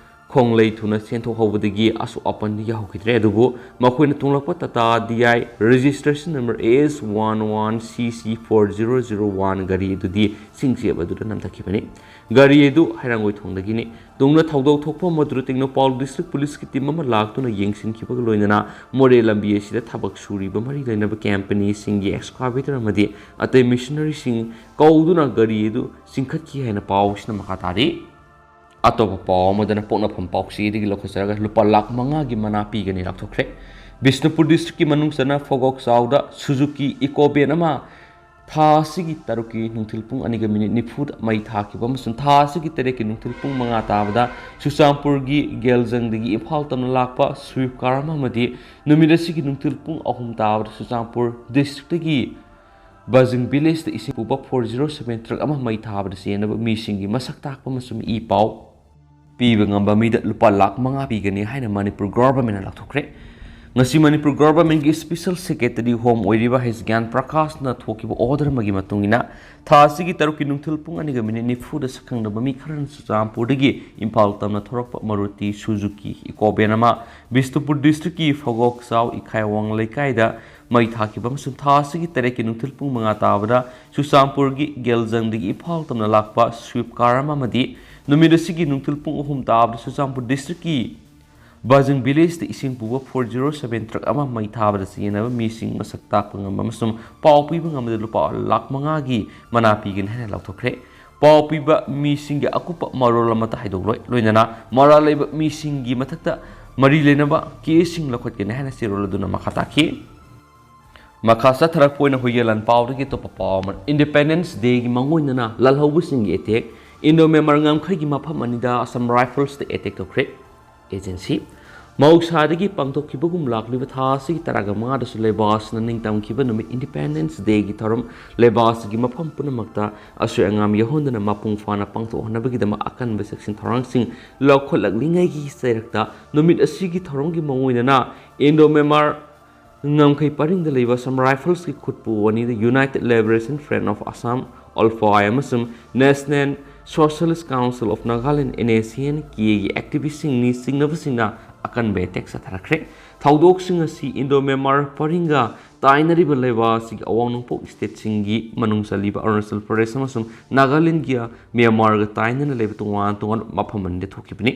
ꯈꯣꯡꯂꯩ ꯊꯨꯅ ꯆꯦꯟꯊꯣꯛꯍꯧꯕꯗꯒꯤ ꯑꯁꯣꯛ ꯑꯄꯟ ꯌꯥꯎꯈꯤꯗ꯭ꯔꯦ꯫ ꯑꯗꯨꯕꯨ ꯃꯈꯣꯏꯅ ꯇꯣꯡꯂꯛꯄ Tata D I registration number A S one one C C four zero zero one ꯒꯥꯔꯤ ꯑꯗꯨꯗꯤ ꯆꯤꯡꯆꯦꯞ ꯑꯗꯨꯗ ꯅꯝꯊꯈꯤꯕꯅꯤ꯫ ꯒꯥꯔꯤ ꯑꯗꯨ ꯍꯩꯔꯥꯡꯒꯣꯏ ꯊꯣꯡꯗꯒꯤꯅꯤ꯫ ꯇꯨꯡꯗ ꯊꯧꯗꯣꯛ ꯊꯣꯛꯄ ꯃꯗꯨꯗ ꯇꯦꯡꯅꯧꯄꯥꯜ ꯗꯤꯁꯇ꯭ꯔꯤꯛ ꯄꯨꯂꯤꯁꯀꯤ ꯇꯤꯝ ꯑꯃ ꯂꯥꯛꯇꯨꯅ ꯌꯦꯡꯁꯤꯟꯈꯤꯕꯒ ꯂꯣꯏꯅꯅ ꯃꯣꯔꯦ ꯂꯝꯕꯤ ꯑꯁꯤꯗ ꯊꯕꯛ ꯁꯨꯔꯤꯕ ꯃꯔꯤ ꯂꯩꯅꯕ ꯀꯝꯄꯅꯤꯁꯤꯡꯒꯤ ꯑꯦꯛꯁꯀꯥꯚꯦꯇꯔ ꯑꯃꯗꯤ ꯑꯇꯩ ꯃꯦꯁꯤꯅꯔꯤꯁꯤꯡ ꯀꯧꯗꯨꯅ ꯒꯥꯔꯤ ꯑꯗꯨ ꯆꯤꯡꯈꯠꯈꯤ ꯍꯥꯏꯅ ꯄꯥꯎꯁꯤꯅ ꯃꯈꯥ ꯇꯥꯔꯤ꯫ ꯑꯇꯣꯞꯄ ꯄꯥꯎ ꯑꯃꯗꯅ ꯄꯣꯛꯅꯐꯝ ꯄꯥꯎꯆꯦꯗꯒꯤ ꯂꯧꯈꯠꯆꯔꯒ ꯂꯨꯄꯥ ꯂꯥꯈ ꯃꯉꯥꯒꯤ ꯃꯅꯥ ꯄꯤꯒꯅꯤ ꯂꯥꯎꯊꯣꯛꯈ꯭ꯔꯦ꯫ ꯕꯤꯁꯅꯨꯄꯨꯔ ꯗꯤꯁꯇ꯭ꯔꯤꯛꯀꯤ ꯃꯅꯨꯡ ꯆꯟꯅ ꯐꯣꯒꯣꯛ ꯆꯥꯎꯗ ꯁꯨꯖꯨꯀꯤ ꯏꯀꯣ ꯚꯦꯟ ꯑꯃ ꯊꯥ ꯑꯁꯤꯒꯤ ꯇꯔꯨꯛꯀꯤ ꯅꯨꯡꯊꯤꯜ ꯄꯨꯡ ꯑꯅꯤꯒ ꯃꯤꯅꯤꯠ ꯅꯤꯐꯨꯗ ꯃꯩ ꯊꯥꯈꯤꯕ ꯑꯃꯁꯨꯡ ꯊꯥ ꯑꯁꯤꯒꯤ ꯇꯔꯦꯠꯀꯤ ꯅꯨꯡꯊꯤꯜ ꯄꯨꯡ ꯃꯉꯥ ꯇꯥꯕꯗ ꯆꯨꯔꯆꯥꯟꯄꯨꯔꯒꯤ ꯒꯦꯜꯖꯪꯗꯒꯤ ꯏꯝꯐꯥꯜ ꯇꯝꯅ ꯂꯥꯛꯄ ꯁ꯭ꯋꯤꯐ ꯀꯥꯔ ꯑꯃ ꯑꯃꯗꯤ ꯅꯨꯃꯤꯠ ꯑꯁꯤꯒꯤ ꯅꯨꯡꯊꯤꯜ ꯄꯨꯡ ꯑꯍꯨꯝ ꯇꯥꯕꯗ ꯆꯨꯔꯆꯥꯟꯄꯨꯔ ꯗꯤꯁꯇ꯭ꯔꯤꯛꯇꯒꯤ ꯕꯖꯤꯡ ꯚꯤꯂꯦꯖꯇ ꯏꯁꯤꯡ ꯄꯨꯕ ꯐꯣꯔ ꯖꯤꯔꯣ ꯁꯚꯦꯟ ꯇ꯭ꯔꯛ ꯑꯃ ꯃꯩ ꯊꯥꯕꯗ ꯆꯦꯟꯅꯕ ꯃꯤꯁꯤꯡꯒꯤ ꯃꯁꯛ ꯇꯥꯛꯄ ꯑꯃꯁꯨꯡ ꯏ ꯄꯥꯎ ꯄꯤꯕ ꯉꯝꯕ ꯃꯤꯗ ꯂꯨꯄꯥ ꯂꯥꯈ ꯃꯉꯥ ꯄꯤꯒꯅꯤ ꯍꯥꯏꯅ ꯃꯅꯤꯄꯨꯔ ꯒꯣꯚꯔꯟꯃꯦꯟꯠꯅ ꯂꯥꯎꯊꯣꯛꯈ꯭ꯔꯦ꯫ ꯉꯁꯤ ꯃꯅꯤꯄꯨꯔ ꯒꯣꯚꯔꯟꯃꯦꯟꯠꯀꯤ ꯁ꯭ꯄꯦꯁꯦꯜ ꯁꯦꯀ꯭ꯔꯦꯇꯔꯤ ꯍꯣꯝ ꯑꯣꯏꯔꯤꯕ ꯍꯩꯁ ꯒ꯭ꯌꯥꯟ ꯄ꯭ꯔꯀꯥꯁꯅ ꯊꯣꯛꯈꯤꯕ ꯑꯣꯔꯗꯔ ꯑꯃꯒꯤ ꯃꯇꯨꯡ ꯏꯟꯅ, ꯊꯥ ꯑꯁꯤꯒꯤ ꯇꯔꯨꯛꯀꯤ ꯅꯨꯡꯊꯤꯜ ꯄꯨꯡ ꯑꯅꯤꯒ ꯃꯤꯅꯤꯠ ꯅꯤꯐꯨꯗ ꯁꯛꯈꯪꯅꯕ ꯃꯤ ꯈꯔꯅ ꯆꯨꯔꯆꯥꯟꯄꯨꯔꯗꯒꯤ ꯏꯝꯐꯥꯜ ꯇꯝꯅ ꯊꯣꯔꯛꯄ ꯃꯔꯨꯇꯤ ꯁꯨꯖꯨꯀꯤ ꯏꯀꯣ ꯚꯦꯟ ꯑꯃ ꯕꯤꯁꯅꯨꯄꯨꯔ ꯗꯤꯁꯇ꯭ꯔꯤꯛꯀꯤ ꯐꯒꯣꯛꯆꯥꯎ ꯏꯈꯥꯏꯋꯥꯡ ꯂꯩꯀꯥꯏꯗ ꯃꯩ ꯊꯥꯈꯤꯕ ꯑꯃꯁꯨꯡ ꯊꯥ ꯑꯁꯤꯒꯤ ꯇꯔꯦꯠꯀꯤ ꯅꯨꯡꯊꯤꯜ ꯄꯨꯡ ꯃꯉꯥ ꯇꯥꯕꯗ ꯆꯨꯔꯆꯥꯟꯄꯨꯔꯒꯤ ꯒꯦꯜꯖꯪꯗꯒꯤ ꯏꯝꯐꯥꯜ ꯇꯝꯅ ꯂꯥꯛꯄ ꯁ꯭ꯋꯤꯐ ꯀꯥꯔ ꯑꯃ ꯑꯃꯗꯤ ꯅꯨꯃꯤꯠ ꯑꯁꯤꯒꯤ ꯅꯨꯡꯊꯤꯜ ꯄꯨꯡ ꯑꯍꯨꯝ ꯇꯥꯕꯗ ꯆꯨꯔꯆꯥꯟꯄꯨꯔ ꯗꯤꯁꯇ꯭ꯔꯤꯛꯀꯤ ꯕꯥꯖꯤꯡ ꯚꯤꯂꯦꯖꯇ ꯏꯁꯤꯡ ꯄꯨꯕ ꯐꯣꯔ ꯖꯤꯔꯣ ꯁꯚꯦꯟ ꯇ꯭ꯔꯛ ꯑꯃ ꯃꯩ ꯊꯥꯕꯗ ꯁꯤꯖꯤꯟꯅꯕ ꯃꯤꯁꯤꯡ ꯃꯁꯛ ꯇꯥꯛꯄ ꯉꯝꯕ ꯑꯃꯁꯨꯡ ꯄꯥꯎ ꯄꯤꯕ ꯉꯝꯕꯗ ꯂꯨꯄꯥ ꯂꯥꯈ ꯃꯉꯥꯒꯤ ꯃꯅꯥ ꯄꯤꯒꯅꯤ ꯍꯥꯏꯅ ꯂꯥꯎꯊꯣꯛꯈ꯭ꯔꯦ꯫ ꯄꯥꯎ ꯄꯤꯕ ꯃꯤꯁꯤꯡꯒꯤ ꯑꯀꯨꯞꯄ ꯃꯔꯣꯜ ꯑꯃꯠꯇ ꯍꯥꯏꯗꯣꯛꯂꯣꯏ, ꯂꯣꯏꯅꯅ ꯃꯔꯥꯜ ꯂꯩꯕ ꯃꯤꯁꯤꯡꯒꯤ ꯃꯊꯛꯇ ꯃꯔꯤ ꯂꯩꯅꯕ ꯀꯦꯁꯁꯤꯡ ꯂꯧꯈꯠꯀꯅꯤ ꯍꯥꯏꯅ ꯆꯦꯔꯣꯜ ꯑꯗꯨꯅ ꯃꯈꯥ ꯇꯥꯈꯤ꯫ ꯃꯈꯥ ꯆꯠꯊꯔꯛꯄ ꯑꯣꯏꯅ ꯍꯨꯏꯌꯦꯟ ꯂꯥꯟ ꯄꯥꯎꯗꯒꯤ ꯑꯇꯣꯞꯄ ꯄꯥꯎ ꯑꯃ, ꯏꯟꯗꯤꯄꯦꯟꯗꯦꯟꯁ ꯗꯦꯒꯤ ꯃꯥꯡꯑꯣꯏꯅꯅ ꯂꯥꯜꯍꯧꯕꯁꯤꯡꯒꯤ ꯑꯦꯇꯦꯛ, ꯏꯟꯗꯣ ꯃ꯭ꯌꯥꯟꯃꯥꯔ ꯉꯝꯈꯩꯒꯤ ꯃꯐꯝ ꯑꯅꯤꯗ ꯑꯁꯥꯝ ꯔꯥꯏꯐꯜꯁꯇ ꯑꯦꯇꯦꯛ ꯇꯧꯈ꯭ꯔꯦ꯫ ꯑꯦꯖꯦꯟꯁꯤ꯫ ꯃꯍꯧꯁꯥꯗꯒꯤ ꯄꯥꯡꯊꯣꯛꯈꯤꯕꯒꯨꯝ ꯂꯥꯛꯂꯤꯕ ꯊꯥ ꯑꯁꯤꯒꯤ ꯇꯔꯥꯒ ꯃꯉꯥꯗꯁꯨ ꯂꯩꯕꯥꯛ ꯑꯁꯤꯅ ꯅꯤꯡꯇꯝꯈꯤꯕ ꯅꯨꯃꯤꯠ ꯏꯟꯗꯤꯄꯦꯟꯗꯦꯟꯁ ꯗꯦꯒꯤ ꯊꯧꯔꯝ ꯂꯩꯕꯥꯛ ꯑꯁꯤꯒꯤ ꯃꯐꯝ ꯄꯨꯝꯅꯃꯛꯇ ꯑꯁꯣꯏ ꯑꯉꯥꯝ ꯌꯥꯎꯍꯟꯗꯅ ꯃꯄꯨꯡ ꯐꯥꯅ ꯄꯥꯡꯊꯣꯛꯍꯟꯅꯕꯒꯤꯗꯃꯛ ꯑꯀꯟꯕ ꯆꯦꯛꯁꯤꯟ ꯊꯧꯔꯥꯡꯁꯤꯡ ꯂꯧꯈꯠꯂꯛꯂꯤꯉꯩꯒꯤ ꯆꯩꯔꯛꯇ ꯅꯨꯃꯤꯠ ꯑꯁꯤꯒꯤ ꯊꯧꯔꯝꯒꯤ ꯃꯥꯡꯑꯣꯏꯅꯅ ꯏꯟꯗꯣ ꯃ꯭ꯌꯥꯟꯃꯥꯔ ꯉꯝꯈꯩ ꯄꯔꯤꯡꯗ ꯂꯩꯕ ꯑꯁꯥꯝ ꯔꯥꯏꯐꯜꯁꯀꯤ ꯈꯨꯠꯄꯨ ꯑꯅꯤꯗ United Liberation Front of Assam, ULFA, ꯑꯃꯁꯨꯡ National Socialist Council of Nagaland, NSCN-K-ꯒꯤ ꯑꯦꯛꯇꯤꯚꯤꯁꯁꯤꯡꯅꯤ ꯆꯤꯡꯅꯕꯁꯤꯡꯅ ꯑꯀꯟꯕ ꯑꯦꯇꯦꯛ ꯆꯠꯊꯔꯛꯈ꯭ꯔꯦ꯫ ꯊꯧꯗꯣꯛꯁꯤꯡ ꯑꯁꯤ ꯏꯟꯗꯣ ꯃ꯭ꯌꯥꯟꯃꯥꯔ ꯄꯔꯤꯡꯒ ꯇꯥꯏꯅꯔꯤꯕ ꯂꯩꯕꯥꯛ ꯑꯁꯤꯒꯤ ꯑꯋꯥꯡ ꯅꯣꯡꯄꯣꯛ ꯁ꯭ꯇꯦꯠꯁꯤꯡꯒꯤ ꯃꯅꯨꯡ ꯆꯜꯂꯤꯕ ꯑꯔꯨꯅꯥꯆꯜ ꯄ꯭ꯔꯗꯦꯁ ꯑꯃꯁꯨꯡ ꯅꯥꯒꯥꯂꯦꯟꯒꯤ ꯃ꯭ꯌꯥꯟꯃꯥꯔꯒ ꯇꯥꯏꯅꯅ ꯂꯩꯕ ꯇꯣꯉꯥꯟ ꯇꯣꯉꯥꯟꯕ ꯃꯐꯝ ꯑꯅꯤꯗ ꯊꯣꯛꯈꯤꯕꯅꯤ꯫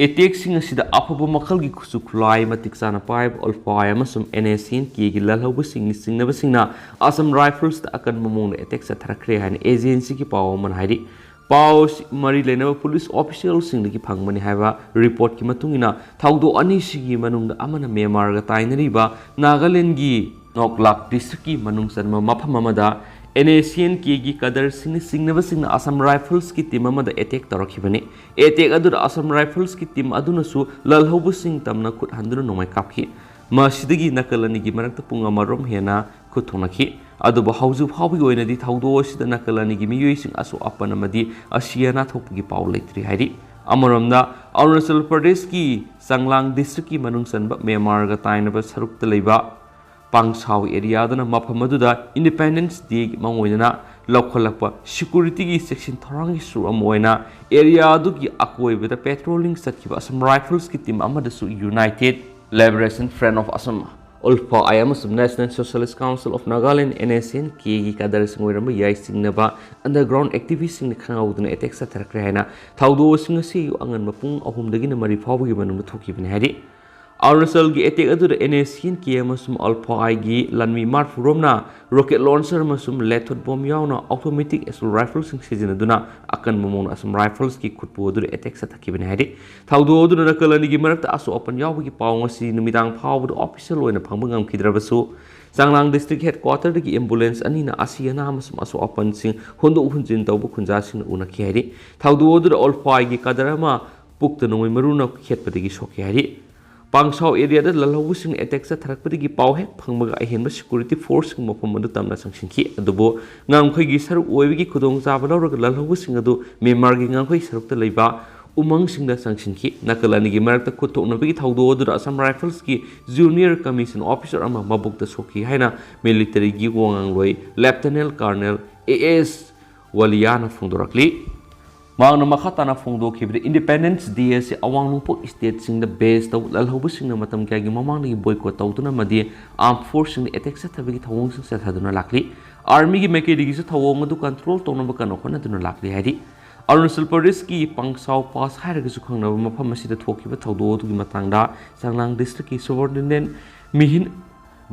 ꯑꯦꯇꯦꯛꯁꯤꯡ ꯑꯁꯤꯗ ꯑꯐꯕ ꯃꯈꯜꯒꯤ ꯈꯨꯠꯁꯨ ꯈꯨꯠꯂꯥꯏ ꯃꯇꯤꯛ ꯆꯥꯅ ꯄꯥꯏꯕ ULFA ꯑꯃꯁꯨꯡ NSCN-K-ꯒꯤ ꯂꯥꯜꯍꯧꯕꯁꯤꯡꯅ ꯆꯤꯡꯅꯕꯁꯤꯡꯅ ꯑꯁꯥꯝ ꯔꯥꯏꯐꯜꯁꯇ ꯑꯀꯟꯕ ꯃꯑꯣꯡꯗ ꯑꯦꯇꯦꯛ ꯆꯠꯊꯔꯛꯈ꯭ꯔꯦ ꯍꯥꯏꯅ ꯑꯦꯖꯦꯟꯁꯤꯒꯤ ꯄꯥꯎ ꯑꯃꯅ ꯍꯥꯏꯔꯤ꯫ ꯄꯥꯎ ꯑꯁꯤ ꯃꯔꯤ ꯂꯩꯅꯕ ꯄꯨꯂꯤꯁ ꯑꯣꯐꯤꯁꯤꯌꯦꯜꯁꯤꯡꯗꯒꯤ ꯐꯪꯕꯅꯤ ꯍꯥꯏꯕ ꯔꯤꯄꯣꯔꯠꯀꯤ ꯃꯇꯨꯡ ꯏꯟꯅ, ꯊꯧꯗꯣꯛ ꯑꯅꯤꯁꯤꯒꯤ ꯃꯅꯨꯡꯗ ꯑꯃꯅ ꯃ꯭ꯌꯥꯟꯃꯥꯔꯒ ꯇꯥꯏꯅꯔꯤꯕ ꯅꯥꯒꯥꯂꯦꯟꯒꯤ ꯅꯣꯛꯂꯥꯛ ꯗꯤꯁꯇ꯭ꯔꯤꯛꯀꯤ ꯃꯅꯨꯡ ꯆꯟꯕ ꯃꯐꯝ ꯑꯃꯗ NSCN-K-ꯒꯤ ꯀꯗꯔꯁꯤꯡꯅ ꯆꯤꯡꯅꯕꯁꯤꯡꯅ ꯑꯁꯥꯝ ꯔꯥꯏꯐꯜꯁꯀꯤ ꯇꯤꯝ ꯑꯃꯗ ꯑꯦꯇꯦꯛ ꯇꯧꯔꯛꯈꯤꯕꯅꯤ꯫ ꯑꯦꯇꯦꯛ ꯑꯗꯨꯗ ꯑꯁꯥꯝ ꯔꯥꯏꯐꯜꯁꯀꯤ ꯇꯤꯝ ꯑꯗꯨꯅꯁꯨ ꯂꯥꯜꯍꯧꯕꯁꯤꯡ ꯇꯝꯅ ꯈꯨꯠ ꯍꯟꯗꯨꯅ ꯅꯣꯡꯃꯩ ꯀꯥꯞꯈꯤ꯫ ꯃꯁꯤꯗꯒꯤ ꯅꯥꯀꯜ ꯑꯅꯤꯒꯤ ꯃꯔꯛꯇ ꯄꯨꯡ ꯑꯃꯔꯣꯝ ꯍꯦꯟꯅ ꯈꯨꯠ ꯊꯣꯛꯅꯈꯤ꯫ ꯑꯗꯨꯕꯨ ꯍꯧꯖꯤꯛ ꯐꯥꯎꯕꯒꯤ ꯑꯣꯏꯅꯗꯤ ꯊꯧꯗꯣꯛ ꯑꯁꯤꯗ ꯅꯥꯀꯜ ꯑꯅꯤꯒꯤ ꯃꯤꯑꯣꯏꯁꯤꯡ ꯑꯁꯣꯛ ꯑꯄꯟ ꯑꯃꯗꯤ ꯑꯁꯤ ꯑꯅꯥ ꯊꯣꯛꯄꯒꯤ ꯄꯥꯎ ꯂꯩꯇ꯭ꯔꯤ ꯍꯥꯏꯔꯤ꯫ ꯑꯃꯔꯣꯝꯗ, ꯑꯔꯨꯅꯥꯆꯜ ꯄ꯭ꯔꯗꯦꯁꯀꯤ ꯆꯥꯡꯂꯥꯡ ꯗꯤꯁꯇ꯭ꯔꯤꯛꯀꯤ ꯃꯅꯨꯡ ꯆꯟꯕ ꯃ꯭ꯌꯥꯟꯃꯥꯔꯒ ꯇꯥꯏꯅꯕ ꯁꯔꯨꯛꯇ ꯂꯩꯕ ꯄꯥꯡꯁꯥꯎ ꯑꯦꯔꯤꯌꯥꯗꯅ ꯃꯐꯝ ꯑꯗꯨꯗ ꯏꯟꯗꯤꯄꯦꯟꯗꯦꯟꯁ ꯗꯦꯒꯤ ꯃꯑꯣꯡ ꯑꯣꯏꯅ ꯂꯧꯈꯠꯂꯛꯄ ꯁꯦꯀ꯭ꯌꯨꯔꯤꯇꯤꯒꯤ ꯆꯦꯛꯁꯤꯟ ꯊꯧꯔꯥꯡꯒꯤ ꯁꯔꯨꯛ ꯑꯃ ꯑꯣꯏꯅ ꯑꯦꯔꯤꯌꯥ ꯑꯗꯨꯒꯤ ꯑꯀꯣꯏꯕꯗ ꯄꯦꯇ꯭ꯔꯣꯂꯤꯡ ꯆꯠꯈꯤꯕ ꯑꯁꯥꯝ ꯔꯥꯏꯐꯜꯁꯀꯤ ꯇꯤꯝ ꯑꯃꯗꯁꯨ United Liberation Front of Assam, ULFA-I, ꯑꯃꯁꯨꯡ National Socialist Council of Nagaland, NSCN-Kꯒꯤ ꯀꯥꯗꯔꯁꯤꯡ ꯑꯣꯏꯔꯝꯕ ꯌꯥꯏ ꯆꯤꯡꯅꯕ ꯑꯟꯗꯔꯒ꯭ꯔꯥꯎꯟ ꯑꯦꯛꯇꯤꯚꯤꯁ꯭ꯠꯁꯤꯡꯅ ꯈꯪꯍꯧꯗꯅ ꯑꯦꯇꯦꯛ ꯆꯠꯊꯔꯛꯈ꯭ꯔꯦ ꯍꯥꯏꯅ ꯊꯧꯗꯣꯛ ꯑꯁꯤꯡ ꯑꯁꯤ ꯑꯌꯨꯛ ꯑꯉꯟꯕ ꯄꯨꯡ ꯑꯍꯨꯝꯗꯒꯤꯅ ꯃꯔꯤ ꯐꯥꯎꯕꯒꯤ ꯃꯅꯨꯡꯗ ꯊꯣꯛꯈꯤꯕꯅꯤ ꯍꯥꯏꯔꯤ꯫ ꯑꯔꯨꯅꯥꯆꯜꯒꯤ ꯑꯦꯇꯦꯛ ꯑꯗꯨꯗ NSCN-K ꯑꯃꯁꯨꯡ ULFA-I-ꯒꯤ ꯂꯥꯟꯃꯤ ꯃꯔꯤꯐꯨ ꯔꯣꯝꯅ ꯔꯣꯀꯦꯠ ꯂꯣꯟꯆꯔ ꯑꯃꯁꯨꯡ ꯂꯦꯊꯣꯠ ꯕꯣꯝ ꯌꯥꯎꯅ ꯑꯣꯇꯣꯃꯦꯇꯤꯛ ꯑꯦꯁꯣꯜ ꯔꯥꯏꯐꯜꯁꯤꯡ ꯁꯤꯖꯤꯟꯅꯗꯨꯅ ꯑꯀꯟꯕ ꯃꯑꯣꯡꯗ ꯑꯁꯥꯝ ꯔꯥꯏꯐꯜꯁꯀꯤ ꯈꯨꯠꯄꯨ ꯑꯗꯨꯗ ꯑꯦꯇꯦꯛ ꯆꯠꯊꯈꯤꯕꯅꯤ ꯍꯥꯏꯔꯤ꯫ ꯊꯧꯗꯣꯛ ꯑꯗꯨꯗ ꯅꯥꯀꯜ ꯑꯅꯤꯒꯤ ꯃꯔꯛꯇ ꯑꯁꯣꯛ ꯑꯄꯟ ꯌꯥꯎꯕꯒꯤ ꯄꯥꯎ ꯉꯁꯤ ꯅꯨꯃꯤꯗꯥꯡ ꯐꯥꯎꯕꯗ ꯑꯣꯐꯤꯁꯤꯌꯦꯜ ꯑꯣꯏꯅ ꯐꯪꯕ ꯉꯝꯈꯤꯗ꯭ꯔꯕꯁꯨ, ꯆꯥꯡꯂꯥꯡ ꯗꯤꯁꯇ꯭ꯔꯤꯛ ꯍꯦꯗꯀ꯭ꯋꯥꯇꯔꯗꯒꯤ ꯑꯦꯝꯕꯨꯂꯦꯟꯁ ꯑꯅꯤꯅ ꯑꯁꯤ ꯑꯅꯥ ꯑꯃꯁꯨꯡ ꯑꯁꯣꯛ ꯑꯄꯟꯁꯤꯡ ꯍꯣꯟꯗꯣꯛ ꯍꯣꯟꯖꯤꯟ ꯇꯧꯕ ꯈꯨꯟꯖꯥꯁꯤꯡꯅ ꯎꯅꯈꯤ ꯍꯥꯏꯔꯤ꯫ ꯊꯧꯗꯣꯛ ꯑꯗꯨꯗ ULFA-I-ꯒꯤ ꯀꯥꯗꯔ ꯑꯃ ꯄꯨꯛꯇ ꯅꯣꯡꯃꯩ ꯃꯔꯨꯅ ꯈꯦꯠꯄꯗꯒꯤ ꯁꯣꯛꯈꯤ ꯍꯥꯏꯔꯤ꯫ ꯄꯥꯡꯁꯥꯎ ꯑꯦꯔꯤꯌꯥꯗ ꯂꯥꯜꯍꯧꯕꯁꯤꯡꯅ ꯑꯦꯇꯦꯛ ꯆꯠꯊꯔꯛꯄꯗꯒꯤ ꯄꯥꯎ ꯍꯦꯛ ꯐꯪꯕꯒ ꯑꯍꯦꯟꯕ ꯁꯦꯀ꯭ꯌꯨꯔꯤꯇꯤ ꯐꯣꯔꯁꯁꯤꯡ ꯃꯐꯝ ꯑꯗꯨ ꯇꯝꯅ ꯆꯪꯁꯤꯟꯈꯤ꯫ ꯑꯗꯨꯕꯨ ꯉꯝꯈꯩꯒꯤ ꯁꯔꯨꯛ ꯑꯣꯏꯕꯒꯤ ꯈꯨꯗꯣꯡꯆꯥꯕ ꯂꯧꯔꯒ ꯂꯥꯜꯍꯧꯕꯁꯤꯡ ꯑꯗꯨ ꯃ꯭ꯌꯥꯟꯃꯥꯔꯒꯤ ꯉꯝꯈꯩ ꯁꯔꯨꯛꯇ ꯂꯩꯕ ꯎꯃꯪꯁꯤꯡꯗ ꯆꯪꯁꯤꯟꯈꯤ꯫ ꯅꯥꯀꯜ ꯑꯅꯤꯒꯤ ꯃꯔꯛꯇ ꯈꯨꯠ ꯊꯣꯛꯅꯕꯒꯤ ꯊꯧꯗꯣꯛ ꯑꯗꯨꯗ ꯑꯁꯥꯝ ꯔꯥꯏꯐꯜꯁꯀꯤ ꯖꯨꯅꯤꯌꯔ ꯀꯃꯤꯁꯟ ꯑꯣꯐꯤꯁꯔ ꯑꯃ ꯃꯕꯨꯛꯇ ꯁꯣꯛꯈꯤ ꯍꯥꯏꯅ ꯃꯤꯂꯤꯇꯔꯤꯒꯤ ꯋꯥꯉꯥꯡꯂꯣꯏ ꯂꯦꯐꯇꯤꯅꯦꯟ ꯀꯔꯅꯦꯜ A S ꯋꯥꯂꯤꯌꯥꯅ ꯐꯣꯡꯗꯣꯔꯛꯂꯤ꯫ ꯃꯍꯥꯛꯅ ꯃꯈꯥ ꯇꯥꯅ ꯐꯣꯡꯗꯣꯛꯈꯤꯕꯗ, ꯏꯟꯗꯤꯄꯦꯟꯗꯦꯟꯁ ꯗꯦ ꯑꯁꯤ ꯑꯋꯥꯡ ꯅꯣꯡꯄꯣꯛ ꯁ꯭ꯇꯦꯠꯁꯤꯡꯗ ꯕꯦꯖ ꯇꯧꯕ ꯂꯥꯜꯍꯧꯕꯁꯤꯡꯅ ꯃꯇꯝ ꯀꯌꯥꯒꯤ ꯃꯃꯥꯡꯗꯒꯤ ꯕꯣꯏꯀꯣꯠ ꯇꯧꯗꯨꯅ ꯑꯃꯗꯤ ꯑꯥꯔꯝ ꯐꯣꯔꯁꯁꯤꯡꯗ ꯑꯦꯇꯦꯛ ꯆꯠꯊꯕꯒꯤ ꯊꯧꯑꯣꯡꯁꯤꯡ ꯆꯠꯊꯗꯨꯅ ꯂꯥꯛꯂꯤ꯫ ꯑꯥꯔꯃꯤꯒꯤ ꯃꯥꯏꯀꯩꯗꯒꯤꯁꯨ ꯊꯧꯑꯣꯡ ꯑꯗꯨ ꯀꯟꯇ꯭ꯔꯣꯜ ꯇꯧꯅꯕ ꯀꯟꯅ ꯍꯣꯠꯅꯗꯨꯅ ꯂꯥꯛꯂꯤ ꯍꯥꯏꯔꯤ꯫ ꯑꯔꯨꯅꯥꯆꯜ ꯄ꯭ꯔꯗꯦꯁꯀꯤ ꯄꯥꯡꯁꯥꯎ ꯄꯥꯁ ꯍꯥꯏꯔꯒꯁꯨ ꯈꯪꯅꯕ ꯃꯐꯝ ꯑꯁꯤꯗ ꯊꯣꯛꯈꯤꯕ ꯊꯧꯗꯣꯛ ꯑꯗꯨꯒꯤ ꯃꯇꯥꯡꯗ ꯆꯥꯡꯂꯥꯡ ꯗꯤꯁꯇ꯭ꯔꯤꯛꯀꯤ ꯁꯨꯄꯔꯤꯟꯇꯦꯟꯗꯦꯟꯠ ꯃꯤꯍꯤꯟ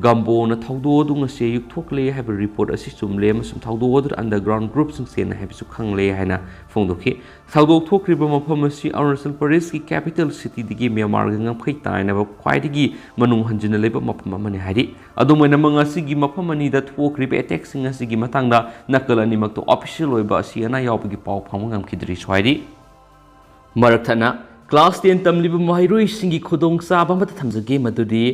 ꯒꯝꯕꯣꯅ ꯊꯧꯗꯣꯛ ꯑꯗꯨ ꯉꯁꯤ ꯑꯌꯨꯛ ꯊꯣꯛꯂꯦ ꯍꯥꯏꯕ ꯔꯤꯄꯣꯔꯠ ꯑꯁꯤ ꯆꯨꯝꯂꯦ ꯑꯃꯁꯨꯡ ꯊꯧꯗꯣꯛ ꯑꯗꯨꯗ ꯑꯟꯗꯔꯒ꯭ꯔꯥꯎꯟ ꯒ꯭ꯔꯨꯞꯁꯤꯡ ꯆꯦꯟꯅꯩ ꯍꯥꯏꯕꯁꯨ ꯈꯪꯂꯦ ꯍꯥꯏꯅ ꯐꯣꯡꯗꯣꯛꯈꯤ꯫ ꯊꯧꯗꯣꯛ ꯊꯣꯛꯈ꯭ꯔꯤꯕ ꯃꯐꯝ ꯑꯁꯤ ꯑꯔꯨꯅꯥꯆꯜ ꯄ꯭ꯔꯗꯦꯁꯀꯤ ꯀꯦꯄꯤꯇꯦꯜ ꯁꯤꯇꯤꯗꯒꯤ ꯃ꯭ꯌꯥꯟꯃꯥꯔꯒ ꯉꯝꯈꯩ ꯇꯥꯏꯅꯕ ꯈ꯭ꯋꯥꯏꯗꯒꯤ ꯃꯅꯨꯡ ꯍꯟꯖꯤꯟꯅ ꯂꯩꯕ ꯃꯐꯝ ꯑꯃꯅꯤ ꯍꯥꯏꯔꯤ꯫ ꯑꯗꯨꯝ ꯑꯣꯏꯅꯃꯛ, ꯉꯁꯤꯒꯤ ꯃꯐꯝ ꯑꯅꯤꯗ ꯊꯣꯛꯈ꯭ꯔꯤꯕ ꯑꯦꯇꯦꯛꯁꯤꯡ ꯑꯁꯤꯒꯤ ꯃꯇꯥꯡꯗ ꯅꯥꯀꯜ ꯑꯅꯤꯃꯛꯇ ꯑꯣꯐꯤꯁꯤꯌꯦꯜ ꯑꯣꯏꯕ ꯑꯁꯤ ꯑꯅꯥ ꯌꯥꯎꯕꯒꯤ ꯄꯥꯎ ꯐꯪꯕ ꯉꯝꯈꯤꯗ꯭ꯔꯤꯁꯨ ꯍꯥꯏꯔꯤ꯫ ꯃꯔꯛ ꯊꯠꯅ, ꯀ꯭ꯂꯥꯁ ꯇꯦꯟ ꯇꯝꯂꯤꯕ ꯃꯍꯩꯔꯣꯏꯁꯤꯡꯒꯤ ꯈꯨꯗꯣꯡꯆꯥꯕ ꯑꯃꯠꯇ ꯊꯝꯖꯒꯦ, ꯃꯗꯨꯗꯤ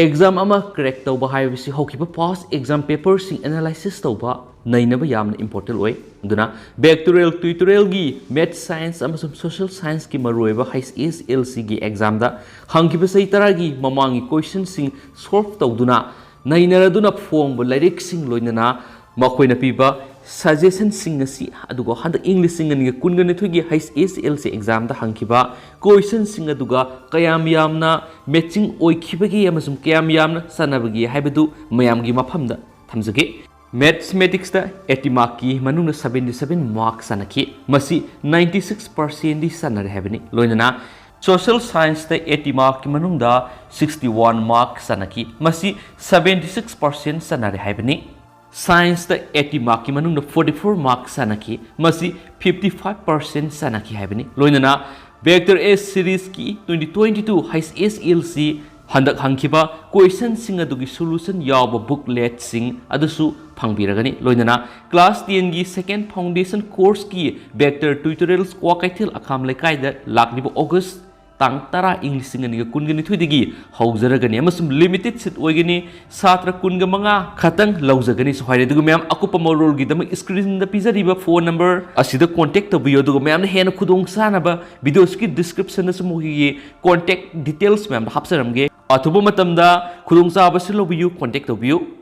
ꯑꯦꯛꯖꯥꯝ ꯑꯃ ꯀ꯭ꯔꯦꯛ ꯇꯧꯕ ꯍꯥꯏꯕꯁꯤ ꯍꯧꯈꯤꯕ ꯄꯥꯁ ꯑꯦꯛꯖꯥꯝ ꯄꯦꯄꯔꯁꯤꯡ ꯑꯦꯅꯥꯂꯥꯏꯁꯤꯁ ꯇꯧꯕ, ꯅꯩꯅꯕ ꯌꯥꯝꯅ ꯏꯝꯄꯣꯔꯇꯦꯟ ꯑꯣꯏ꯫ ꯑꯗꯨꯅ ꯕꯦꯛꯇꯣꯔꯤꯌꯦꯜ ꯇ꯭ꯌꯨꯇꯣꯔꯤꯌꯦꯜꯒꯤ ꯃꯦꯠꯁ ꯁꯥꯏꯟꯁ ꯑꯃꯁꯨꯡ ꯁꯣꯁꯤꯌꯦꯜ ꯁꯥꯏꯟꯁꯀꯤ ꯃꯔꯨꯑꯣꯏꯕ ꯍꯩꯁ ꯑꯦꯁ ꯑꯦꯜ ꯁꯤꯒꯤ ꯑꯦꯛꯖꯥꯝꯗ ꯍꯪꯈꯤꯕ ꯆꯍꯤ ꯇꯔꯥꯒꯤ ꯃꯃꯥꯡꯒꯤ ꯀꯣꯏꯁꯟꯁꯤꯡ ꯁꯣꯜꯕ ꯇꯧꯗꯨꯅ ꯅꯩꯅꯔꯗꯨꯅ ꯐꯣꯡꯕ ꯂꯥꯏꯔꯤꯛꯁꯤꯡ, ꯂꯣꯏꯅꯅ ꯃꯈꯣꯏꯅ ꯄꯤꯕ ꯁꯖꯦꯁꯟꯁꯤꯡ ꯑꯁꯤ, ꯑꯗꯨꯒ ꯍꯟꯗꯛ ꯏꯪ ꯂꯤꯁꯤꯡ ꯑꯅꯤꯒ ꯀꯨꯟꯒ ꯅꯤꯊꯣꯏꯒꯤ ꯍꯩꯁ ꯑꯦꯁ ꯑꯦꯜ ꯁꯤ ꯑꯦꯛꯖꯥꯝꯗ ꯍꯪꯈꯤꯕ ꯀꯣꯏꯁꯟꯁꯤꯡ ꯑꯗꯨꯒ ꯀꯌꯥꯝ ꯌꯥꯝꯅ ꯃꯦꯠꯆꯤꯡ ꯑꯣꯏꯈꯤꯕꯒꯦ ꯑꯃꯁꯨꯡ ꯀꯌꯥꯝ ꯌꯥꯝꯅ ꯆꯥꯟꯅꯕꯒꯦ ꯍꯥꯏꯕꯗꯨ ꯃꯌꯥꯝꯒꯤ ꯃꯐꯝꯗ ꯊꯝꯖꯒꯦ꯫ ꯃꯦꯠꯁꯃꯦꯇꯤꯛꯁꯇ ꯑꯩꯠꯇꯤ ꯃꯥꯔꯛꯀꯤ ꯃꯅꯨꯡꯗ ꯁꯕꯦꯟꯇꯤ ꯁꯕꯦꯟ ꯃꯥꯔꯛ ꯆꯥꯟꯅꯈꯤ꯫ ꯃꯁꯤ ꯅꯥꯏꯟꯇꯤ ꯁꯤꯛꯁ ꯄꯥꯔꯁꯦꯟꯗꯤ ꯆꯥꯟꯅꯔꯦ ꯍꯥꯏꯕꯅꯤ꯫ ꯂꯣꯏꯅꯅ ꯁꯣꯁꯤꯌꯦꯜ ꯁꯥꯏꯟꯁꯇ ꯑꯩꯠꯇꯤ ꯃꯥꯔꯛꯀꯤ ꯃꯅꯨꯡꯗ ꯁꯤꯛꯁꯇꯤ ꯋꯥꯟ ꯃꯥꯔꯛ ꯆꯥꯟꯅꯈꯤ꯫ ꯃꯁꯤ ꯁꯕꯦꯟꯇꯤ ꯁꯤꯛꯁ ꯄꯥꯔꯁꯦꯟ ꯆꯥꯟꯅꯔꯦ ꯍꯥꯏꯕꯅꯤ꯫ ꯁꯥꯏꯟꯁꯇ ꯑꯩꯠꯇꯤ ꯃꯥꯔꯛꯀꯤ ꯃꯅꯨꯡꯗ ꯐꯣꯔꯇꯤ ꯐꯣꯔ ꯃꯥꯔꯛ ꯆꯥꯟꯅꯈꯤ꯫ ꯃꯁꯤ ꯐꯤꯐꯇꯤ ꯐꯥꯏꯚ ꯄꯥꯔꯁꯦꯟ ꯆꯥꯟꯅꯈꯤ ꯍꯥꯏꯕꯅꯤ꯫ ꯂꯣꯏꯅꯅ ꯕꯦꯛꯇꯣꯔꯤꯌꯦꯜ ꯁꯤꯔꯤꯁꯀꯤ ꯇ꯭ꯋꯦꯟꯇꯤ ꯇ꯭ꯋꯦꯟꯇꯤ ꯇꯨ ꯍꯩꯁ ꯑꯦꯁ ꯑꯦꯜ ꯁꯤ ꯍꯟꯗꯛ ꯍꯪꯈꯤꯕ ꯀꯣꯏꯁꯟꯁꯤꯡ ꯑꯗꯨꯒꯤ ꯁꯣꯂꯨꯁꯟ ꯌꯥꯎꯕ ꯕꯨꯛꯂꯦꯠꯁꯤꯡ ꯑꯗꯨꯁꯨ ꯐꯪꯕꯤꯔꯒꯅꯤ꯫ ꯂꯣꯏꯅꯅ ꯀ꯭ꯂꯥꯁ ꯇꯦꯟꯒꯤ ꯁꯦꯀꯦꯟ ꯐꯥꯎꯟꯗꯦꯁꯟ ꯀꯣꯔꯁꯀꯤ ꯕꯦꯛꯇꯣꯔꯤꯌꯦꯜ ꯇ꯭ꯌꯨꯇꯣꯔꯤꯌꯦꯜꯁ ꯀ꯭ꯋꯥꯀꯩꯊꯦꯜ ꯑꯈꯥꯝ ꯂꯩꯀꯥꯏꯗ ꯂꯥꯛꯂꯤꯕ ꯑꯣꯒꯁ ꯇꯥꯡ ꯇꯔꯥ, ꯏꯪ ꯂꯤꯁꯤꯡ ꯑꯅꯤꯒ ꯀꯨꯟꯒ ꯅꯤꯊꯣꯏꯗꯒꯤ ꯍꯧꯖꯔꯒꯅꯤ ꯑꯃꯁꯨꯡ ꯂꯤꯃꯤꯇꯦꯗ ꯁꯤꯠ ꯑꯣꯏꯒꯅꯤ꯫ ꯁꯥꯇ꯭ꯔ ꯀꯨꯟꯒ ꯃꯉꯥ ꯈꯛꯇꯪ ꯂꯧꯖꯒꯅꯤꯁꯨ ꯍꯥꯏꯔꯦ꯫ ꯑꯗꯨꯒ ꯃꯌꯥꯝ, ꯑꯀꯨꯞꯄ ꯃꯔꯣꯜꯒꯤꯗꯃꯛ ꯁ꯭ꯀ꯭ꯔꯤꯟꯗ ꯄꯤꯖꯔꯤꯕ ꯐꯣꯟ ꯅꯝꯕꯔ ꯑꯁꯤꯗ ꯀꯣꯟꯇꯦꯛ ꯇꯧꯕꯤꯌꯨ꯫ ꯑꯗꯨꯒ ꯃꯌꯥꯝꯅ ꯍꯦꯟꯅ ꯈꯨꯗꯣꯡ ꯆꯥꯅꯕ ꯚꯤꯗꯤꯑꯣꯁꯤꯒꯤ ꯗꯤꯁꯀ꯭ꯔꯤꯞꯁꯟꯗꯁꯨ ꯃꯈꯣꯏꯒꯤ ꯀꯣꯟꯇꯦꯛ ꯗꯤꯇꯦꯜꯁ ꯃꯌꯥꯝꯗꯣ ꯍꯥꯞꯆꯔꯝꯒꯦ꯫ ꯑꯊꯨꯕ ꯃꯇꯝꯗ ꯈꯨꯗꯣꯡꯆꯥꯕꯁꯤ ꯂꯧꯕꯤꯌꯨ, ꯀꯣꯟꯇꯦꯛ ꯇꯧꯕꯤꯌꯨ꯫